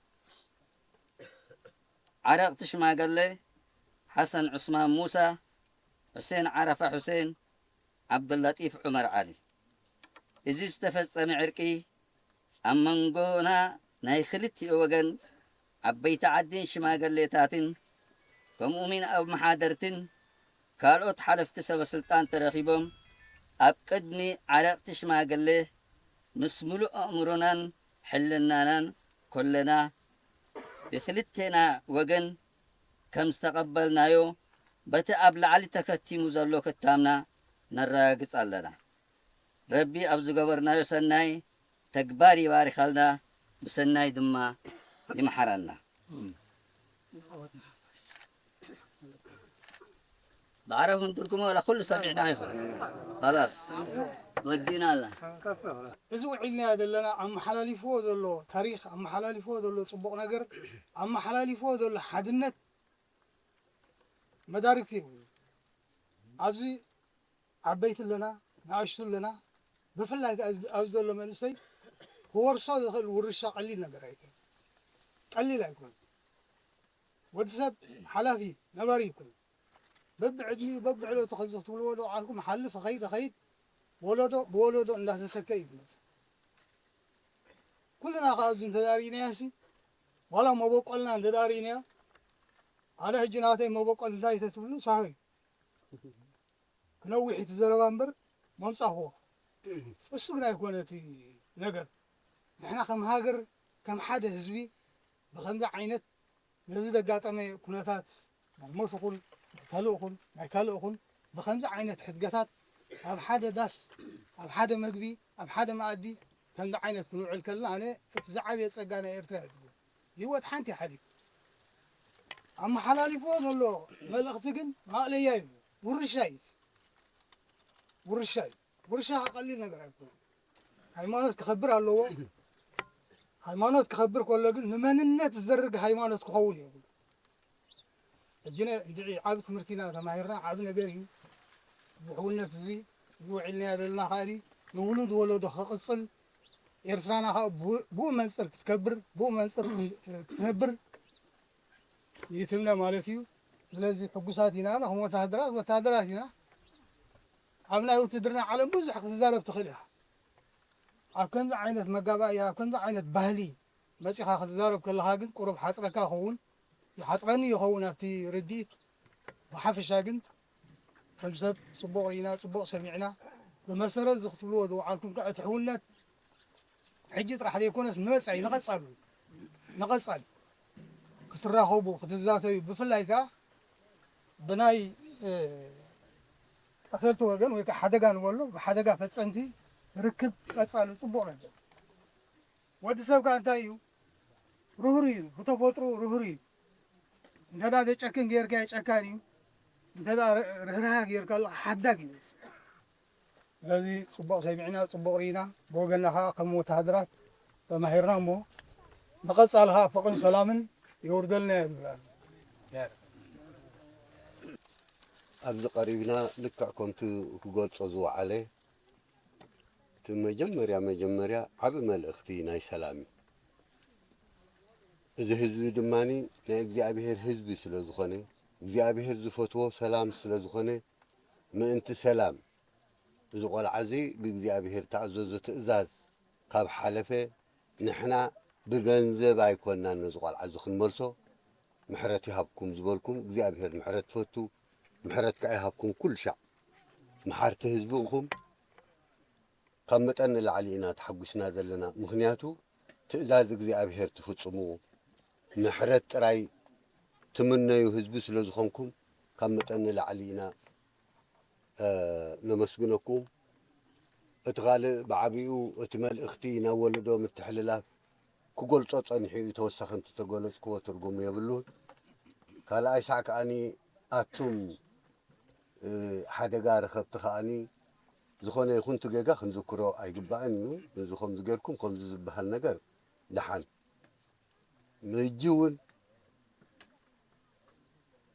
ዓረቕቲ ሽማገለ፣ ሓሰን ዑስማን ሙሳ፣ ሑሴን ዓረፋ ሑሴን፣ ዓብዱላጢፍ ዑመር ዓሊ። እዚ ዝተፈጸመ ዕርቂ ኣብ መንጎና ናይ ክልቲኡ ወገን ዓበይቲ ዓድን ሽማገሌታትን ከምኡውን ኣመሓደርትን ካልኦት ሓለፍቲ ሰበ ስልጣን ተረኺቦም ኣብ ቅድሚ ዓረቕቲ ሽማገሌ ምስ ምሉእ ኣእምሮናን ሕልናናን ኮለና ብክልቴና ወገን ከም ዝተቐበልናዮ በቲ ኣብ ላዕሊ ተከቲሙ ዘሎ ክታምና ነረጋግጽ ኣለና። ረቢ ኣብ ዝገበርናዮ ሰናይ ተግባር ይባርኸልና፣ ብሰናይ ድማ ይምሓረና። ብዓረብ እንትርጉሞ ወላ ኩሉ ሰሚዕና ይኸ ኸላስ ወዲና ኣላ። እዚ ውዒልናዮ ዘለና ኣመሓላሊፍዎ ዘሎ ታሪኽ ኣመሓላሊፍዎ ዘሎ ፅቡቕ ነገር ኣመሓላሊፍዎ ዘሎ ሓድነት መዳርግቲ የብሉ። ኣብዚ ዓበይቲ ኣለና ንኣሽቱ ኣለና ብፍላይ ኣብዚ ዘሎ መንእሰይ ክወርሶ ዝኽእል ውርሻ ቀሊል ነገር ኣይኮን ቀሊል ኣይኮን። ወዲ ሰብ ሓላፊ ነባሪ ይኮን። በብዕድሚኡ በብዕለቱ ከምዚ ክትብልዎ ዶ ዓልኩም ሓልፍ ኸይድ ኸይድ ወለዶ ብወለዶ እንዳተሰከ እዩ ዝመፅእ። ኩልና ከ ኣብዚ እንተዳሪእናዮ ሲ ዋላ መበቆልና እንተዳሪእናዮ ኣነ ሕጂ ናተይ መበቆል እንታይ ተትብሉ ሳሆይ ክነዊሕ እቲ ዘረባ እምበር መምፃኽዎ እሱ ግን ኣይኮነ እቲ ነገር። ንሕና ከም ሃገር ከም ሓደ ህዝቢ ብከምዚ ዓይነት ነዚ ዘጋጠመ ኩነታት ናይ ሞት ኹን ናይ ካልእ ኹን ናይ ካልእ ኹን ብኸምዚ ዓይነት ሕድገታት ኣብ ሓደ ዳስ ኣብ ሓደ መግቢ ኣብ ሓደ መኣዲ ከምዚ ዓይነት ክንውዕል ከለና ኣነ እቲ ዝዓበየ ፀጋ ናይ ኤርትራ እየ ዝብል። ህይወት ሓንቲ ሓሊፍ ኣመሓላሊፍዎ ዘሎ መልእኽቲ ግን ማእለያ እዩ። ውርሻ እዩ። ውርሻ እዩ። ውርሻ ቀሊል ነገር ኣይኮነን። ሃይማኖት ክኸብር ኣለዎ። ሃይማኖት ክኸብር ከሎ ግን ንመንነት ዝዘርግ ሃይማኖት ክኸውን የብሉ። ሕጂ እንድዒ ዓብ ትምህርቲ ኢና ተማሂርና ዓብ ነገር እዩ። ብሕውነት እዚ ዝውዕልና ዘለና ከኣ ንውሉድ ወለዶ ክቕፅል ኤርትራና ከዓ ብኡ መንፅር ክትከብር ብኡ መንፅር ክትነብር ይትምነ ማለት እዩ። ስለዚ ሕጉሳት ኢና ንኹም ወታሃደራት ወታሃደራት ኢና። ኣብ ናይ ውትድርና ዓለም ብዙሕ ክትዛረብ ትኽእል ኢኻ። ኣብ ከምዚ ዓይነት መጋባእያ ኣብ ከምዚ ዓይነት ባህሊ መፂኻ ክትዛረብ ከለኻ ግን ቁሩብ ሓፅረካ ይኸውን ይሓፅረኒ ይኸውን ኣብቲ ርድኢት። ብሓፈሻ ግን ከም ሰብ ፅቡቕ ርኢና ፅቡቕ ሰሚዕና ብመሰረት እዚ ክትብልዎ ዝወዓልኩም ከዓ እቲ ሕውነት ሕጂ ጥራሕ ዘይኮነስ ንመፃኢ ንቐፃሉ ንቐፃሊ ክትራኸቡ ክትዛተዩ ብፍላይ ከዓ ብናይ ቀተልቲ ወገን ወይ ከዓ ሓደጋ ንበሎ ብሓደጋ ፈፀምቲ ርክብ ቀፃሉ ፅቡቕ ነገር። ወዲ ሰብ ከዓ እንታይ እዩ? ርህሩ እዩ። ብተፈጥሮ ርህሩ እዩ። እንተ ደኣ ዘጨክን ጌርካዮ ጨካን እዩ። እንተ ደኣ ርህራሃ ጌርካ ኣለኻ ሓዳግ እዩ። ስለዚ ጽቡቕ ሰሚዕና ጽቡቕ ርኢና ብወገንና ከኣ ከም ወተሃደራት ተማሂርና እሞ ንቐጻሊ ከኣ ፍቕርን ሰላምን የውርደልና እየ ዝብል። ኣብዚ ቀሪብና ልክዕ ከምቲ ክገልጾ ዝወዓለ እቲ መጀመርያ መጀመርያ ዓቢ መልእኽቲ ናይ ሰላም እዩ። እዚ ህዝቢ ድማ ናይ እግዚኣብሔር ህዝቢ ስለ ዝኾነ እግዚኣብሔር ዝፈትዎ ሰላም ስለ ዝኾነ ምእንቲ ሰላም እዚ ቆልዓ እዚ ብእግዚኣብሔር ተኣዘዞ ትእዛዝ ካብ ሓለፈ ንሕና ብገንዘብ ኣይኮናን ነዚ ቆልዓ እዚ ክንመልሶ ምሕረት ይሃብኩም ዝበልኩም እግዚኣብሔር ምሕረት ትፈቱ ምሕረት ከዓ ይሃብኩም ኩሉ ሻዕ መሓርቲ ህዝቢ ኢኹም ካብ መጠን ንላዕሊ ኢና ተሓጒስና ዘለና ምኽንያቱ ትእዛዝ እግዚኣብሔር ትፍፅሙ ምሕረት ጥራይ ትምነዩ ህዝቢ ስለ ዝኾንኩም ካብ መጠን ንላዕሊ ኢና ነመስግነኩም። እቲ ካልእ ብዓቢኡ እቲ መልእኽቲ ናብ ወለዶ ምትሕልላፍ ክገልጾ ጸኒሑ እዩ። ተወሳኺ እንተተገለጽክዎ ትርጉም የብሉን። ካልኣይ ሳዕ ከኣኒ ኣቱም ሓደጋ ረኸብቲ ከኣኒ ዝኾነ ይኹን እቲ ጌጋ ክንዝክሮ ኣይግባእን እዩ። እዚ ከምዚ ጌርኩም ከምዚ ዝበሃል ነገር ደሓን ሕጂ እውን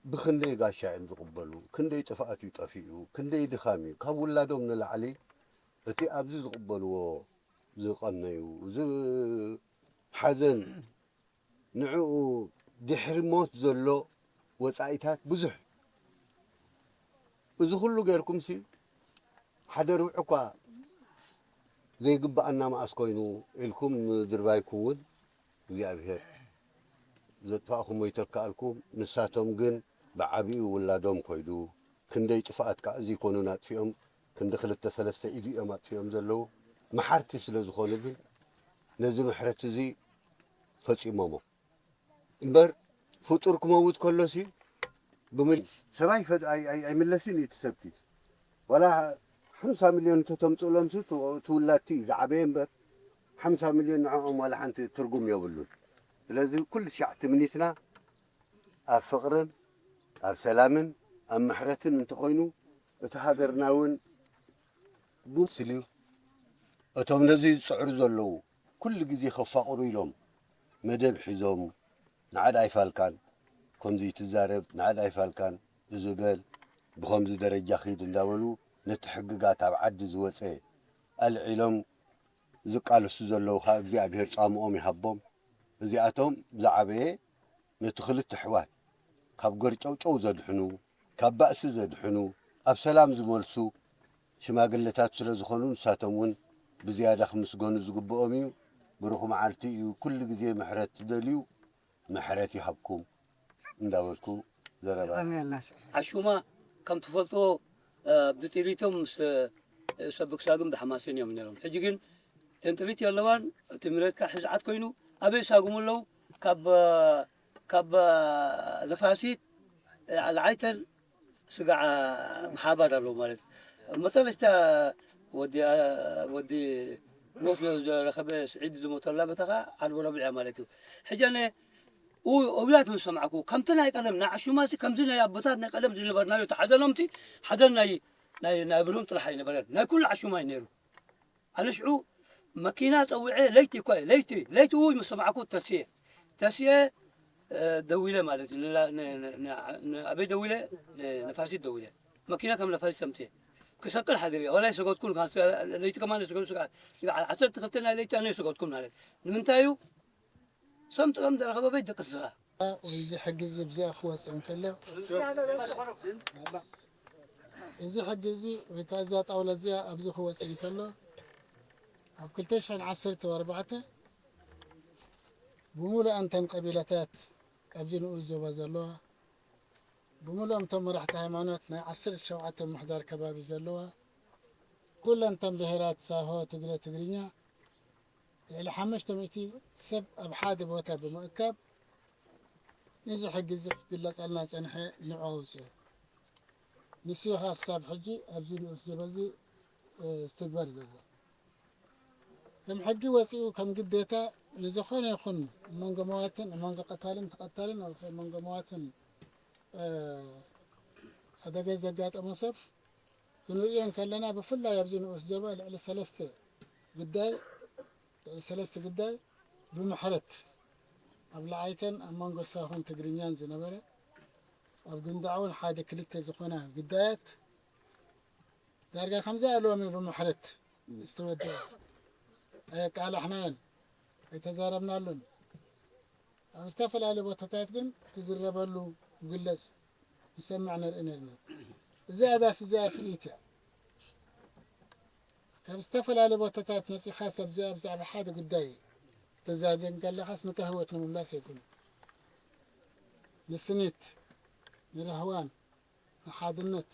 ብኽንደይ ጋሻ እዮም ዝቕበሉ፣ ክንደይ ጥፍኣት እዩ ጠፊኡ፣ ክንደይ ድኻም እዩ። ካብ ውላዶም ንላዕሊ እቲ ኣብዚ ዝቕበልዎ ዝቐነዩ፣ እዚ ሓዘን ንዕኡ ድሕሪ ሞት ዘሎ ወጻኢታት ብዙሕ። እዚ ኩሉ ጌርኩምሲ ሓደ ርብዒ እኳ ዘይግብኣና መኣስ ኮይኑ ኢልኩም ምድርባይኩም እውን እግዚኣብሔር ዘጥፋእኹሞ ይተክኣልኩም። ንሳቶም ግን ብዓቢኡ ውላዶም ኮይዱ ክንደይ ጥፍኣት ከኣ እዚ ይኮኑን ኣጥፊኦም ክንዲ ክልተ ሰለስተ ኢዱ እዮም ኣጥፊኦም ዘለዉ። መሓርቲ ስለ ዝኾኑ ግን ነዚ ምሕረት እዚ ፈጺሞሞ። እምበር ፍጡር ክመውት ከሎሲ ብምል-፣ ሰብ ኣይፈ-፣ ኣይ-፣ ኣይ-፣ ኣይምለስን እዩ እቲ ሰብቲ። ዋላ ሓምሳ ሚልዮን እንተተምፅእሎምሲ ት-፣ ትውላድቲ እዩ ዝዓበየ እምበር ሓምሳ ሚልዮን ንዕኦም ዋላ ሓንቲ ትርጉም የብሉን። ስለዚ ኩሉ ትሽዓተ ሚኒትና ኣብ ፍቕርን ኣብ ሰላምን ኣብ ምሕረትን እንተኾይኑ እቲ ሃገርና እውን ብስል እዩ። እቶም ነዚ ዝፅዕሩ ዘለዉ ኩሉ ግዜ ከፋቕሩ ኢሎም መደብ ሒዞም ንዓድ ኣይፋልካን፣ ከምዚ ትዛረብ ንዓድ ኣይፋልካን፣ እዚ በል፣ ብኸምዚ ደረጃ ኺድ እንዳበሉ ነቲ ሕግጋት ኣብ ዓዲ ዝወፀ ኣልዒሎም ዝቃለሱ ዘለዉ ኸዓ እግዚኣብሔር ጻምኦም ይሃቦም። እዚኣቶም ዝዓበየ ነቲ ክልተ ኣሕዋት ካብ ገርጨውጨው ዘድሕኑ፣ ካብ ባእሲ ዘድሕኑ፣ ኣብ ሰላም ዝመልሱ ሽማግለታት ስለ ዝኾኑ ንሳቶም እውን ብዝያዳ ክምስገኑ ዝግብኦም እዩ። ብሩኽ መዓልቲ እዩ። ኩሉ ግዜ ምሕረት ትደልዩ ምሕረት ይሃብኩም እንዳበልኩ ዘረባ የቐንየልና። ዓሹማ ከም ትፈልጥዎ፣ እ፣ ብጥሪቶም ምስ፣ እ፣ ሰብ ክሳዱም ብሓማሴን እዮም ነይሮም። ሕጂ ግን ተንጥሪት የለዋን፣ እቲ መሬትካ ሕዝዓት ኮይኑ ኣበይ ይሳጉሙ ኣለዉ? ካብ፣ ካብ ነፋሲት፣ እ፣ ኣልዓይተን ስጋዕ ምሓባር ኣለዉ ማለት እዩ። መጠረሽታ ወዲ፣ ወዲ ሞት ዝረኸበ ስዒድ ዝሞተላ ቦታ ኸዓ ዓርቢ ረቡዕ እያ ማለት እዩ። ሕጂ ኣነ ኡ-፣ እውያት ምስ ሰማዕኩ፣ ከምቲ ናይ ቀደም ናይ ዓሹማሲ ከምዚ ናይ ኣቦታት ናይ ቀደም ዝነበርናዮ እቲ ሓዘኖምቲ ሓዘን ናይ፣ ናይ፣ ናይ ብሎም ጥራሕ ኣይነበረን። ናይ ኩሉ ዓሹማ እዩ ነይሩ። ኣነ ሽዑ መኪና ጸዊዐ፣ ለይቲ እኳ እዩ፣ ለይቲ፣ ለይቲ እው ምስ ሰማዕኩ ተስየ፣ ተስየ፣ እ፣ ደዊለ ማለት እዩ። ንላ-፣ ን-፣ ን-፣ ን-፣ ን-፣ ኣበይ ደዊለ? ን-፣ ንፋሲት ደዊለ። መኪና ከም ነፋሲት ሰምጥየ። ክሰቅል ሓዲረ። ወላ ኣይሰገድኩን፣ ካብ ለይቲ ከማን ኣይሰገድኩን፣ ስጋ-፣ ስጋ-፣ ዓሰርተ ክልተ ናይ ለይቲ ኣነ ኣይሰገድኩን ማለት። ንምንታይ እዩ? ሰምጥኦም ዝረኸበ ቤት ደቂ ስኻ። እዚ ሕጊ እዚ ብዚኣ ክወፅእ እንከሎ፣ እዚ ሕጊ እዚ ወይ ከዓ እዛ ጣውላ እዚኣ ኣብዚ ክወፅእ እንከሎ፣ ኣብ ክልተ ሽሕን ዓሰርተ ኣርባዕተ ብምሉእ ኣንተን ቀቢላታት ኣብዚ ንኡስ ዞባ ዘለዋ፣ ብምሉኦም እቶም መራሕቲ ሃይማኖት ናይ ዓሰርተ ሸውዓተ ምሕዳር ከባቢ ዘለዋ፣ ኩለን እተን ብሄራት ሳሆ፣ ትግረ፣ ትግርኛ፣ ልዕሊ ሓሙሽተ ሚእቲ ሰብ ኣብ ሓደ ቦታ ብምእካብ፣ ነዚ ሕጊ እዚ ክግለጸልና ዝጸንሐ ንዑ ኣውጽኡ። ንሱ እዩ ኸኣ ክሳብ ሕጂ ኣብዚ ንኡስ ዞባ እዚ፣ እ፣ ዝትግበር ዘሎ። ከም ሕጊ ወጺኡ፣ ከም ግዴታ ንዝኾነ ይኹን ኣብ መንጎ መዋትን፣ ኣብ መንጎ ቀታልን ተቐታልን፣ ኣብ መንጎ መዋትን፣ እ፣ ሓደጋ ዘጋጠሞ ሰብ ክንርእዮ እንከለና፣ ብፍላይ ኣብዚ ንኡስ ዞባ ልዕሊ ሰለስተ ጉዳይ፣ ልዕሊ ሰለስተ ጉዳይ ብምሕረት ኣብ ለዓይተን ኣብ መንጎ ሳሆን ትግርኛን ዝነበረ፣ ኣብ ግንዳዕ እውን ሓደ ክልተ ዝኾና ጉዳያት ዳርጋ ከምዚ ኣልዎም እዩ ብምሕረት ዝተወደአ። ኣየቃላሕናዮን፣ ኣይተዛረብናሉን። ኣብ ዝተፈላለዩ ቦታታት ግን ክዝረበሉ፣ ክግለጽ፣ ንሰምዕ ንርኢ ነርና። እዚኣ ዳስ እዚኣ ፍልይቲ እያ። ካብ ዝተፈላለዩ ቦታታት መጺኻ ሰብ እዚኣ ብዛዕባ ሓደ ጉዳይ ክትዛዘም ከለኻስ ነታ ህይወት ንምምላስ ኣይኮነን። ንስኒት፣ ንራህዋን፣ ንሓድነት፣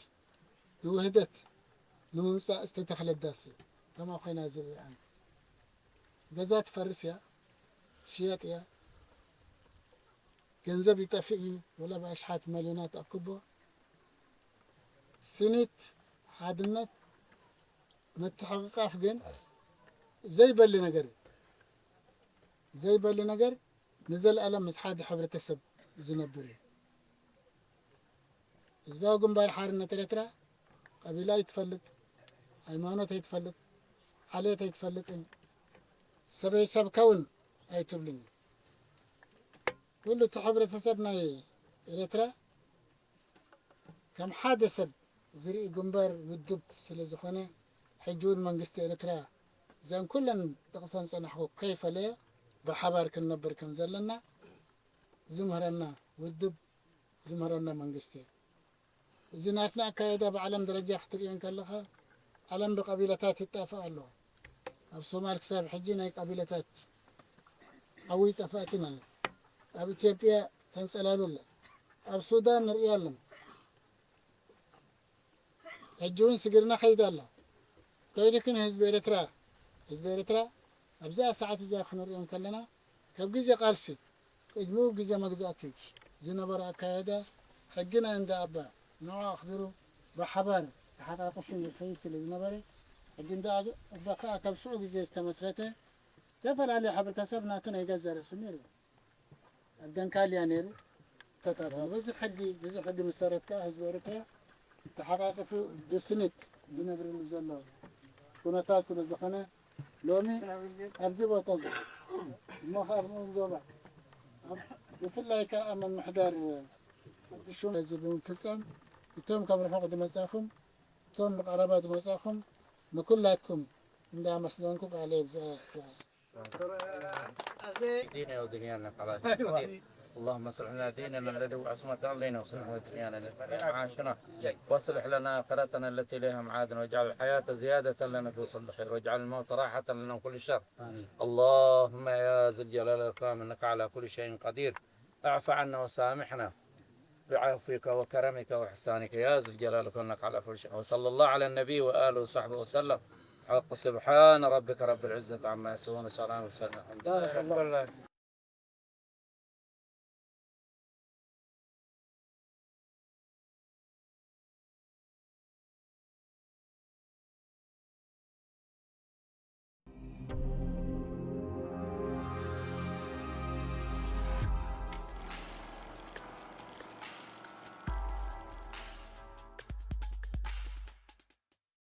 ንውህደት ንምምጻእ ዝተተኽለት ዳስ እያ። ከምኣ ኮይና ዝርኢ ኣነ። ገዛ ትፈርስ እያ፣ ትሽየጥ እያ፣ ገንዘብ ይጠፍእ እዩ፣ ወላ ብኣሽሓት መሊዮናት ኣክቦ። ስኒት፣ ሓድነት፣ ምትሕቕቓፍ ግን ዘይበሊ ነገር እዩ። ዘይበሊ ነገር ንዘለኣለም ምስ ሓደ ሕብረተሰብ ዝነብር እዩ። ህዝባዊ ግንባር ሓርነት ኤርትራ ቀቢላ ኣይትፈልጥ፣ ሃይማኖት ኣይትፈልጥ፣ ዓሌት ኣይትፈልጥን፣ ሰበይ ሰብካ እውን ኣይትብልን። ኩሉ እቲ ሕብረተሰብ ናይ ኤርትራ ከም ሓደ ሰብ ዝርኢ ግንባር ውድብ ስለ ዝኾነ፣ ሕጂ እውን መንግስቲ ኤርትራ እዘን ኩለን ጥቕሰን ጸናሕኩ ከይፈለየ ብሓባር ክንነብር ከም ዘለና ዝምህረና ውድብ፣ ዝምህረና መንግስቲ። እዚ ናትና ኣካይዳ ብዓለም ደረጃ ክትርእዮ እንከለኻ፣ ዓለም ብቀቢላታት ይጣፍእ ኣሎ። ኣብ ሶማል ክሳብ ሕጂ ናይ ቀቢላታት ዓዊ ጠፋእትን ኣሎ። ኣብ ኢትዮጵያ ተንጸላሉ ኣሎ። ኣብ ሱዳን ንርኢ ኣለና። ሕጂ እውን ስግርና ከይዳ ኣሎ። ከይዱ ግን ህዝቢ ኤርትራ፣ ህዝቢ ኤርትራ ኣብዛ ሰዓት እዛ ክንሪኦ እንከለና፣ ካብ ግዜ ቃልሲ፣ ቅድሚኡ ግዜ መግዛእቲ ዝነበረ ኣካያይዳ፣ ሕጊ ናይ እንዳ ኣባ ንዑ ኣኽብሩ፣ ብሓባር ተሓቃቂፉ ይኸይድ ስለ ዝነበረ፣ ሕጊ እንዳ ኣባ ከዓ ካብ ሽዑ ግዜ ዝተመስረተ፣ ዝተፈላለዩ ሕብረተሰብ ናቱ ናይ ገዛ ርእሱ ነይሩ። ኣብ ደንካልያ ነይሩ። ተታታ ብዙሕ ሕጊ፣ ብዙሕ ሕጊ መሰረት ከዓ ህዝቢ ኤርትራ ተሓቃቂፉ ብስኒት ዝነብርሉ ዘሎ ኩነታት ስለ ዝኾነ፣ ሎሚ ኣብዚ ቦታ እዚ እሞ ከዓ ኣብ ንኡስ ዞባ፣ ኣብ ብፍላይ ከዓ ኣብ ምምሕዳር ሽም እዚ ብምፍጻም፣ እቶም ካብ ርሑቕ ዝመጻኹም፣ እቶም ብቐረባ ዝመጻኹም፣ ንኩላትኩም እንዳመስገንኩ ቃለ ይብዛሕ። ديننا ودنيانا على القدير. اللهم اصلح لنا ديننا الذي هو عصمة أمرنا، واصلح لنا دنيانا التي فيها معاشنا، واصلح لنا آخرتنا التي إليها معادنا، واجعل الحياة زيادة لنا في كل خير، واجعل الموت راحة لنا من كل شر. اللهم يا ذا الجلال والإكرام إنك على كل شيء قدير. اعف عنا وسامحنا بعفوك وكرمك وإحسانك يا ذا الجلال والإكرام إنك على كل شيء. وصلى الله على النبي وآله وصحبه وسلم. حق سبحان ربك رب العزة عما يصفون وسلام على المرسلين.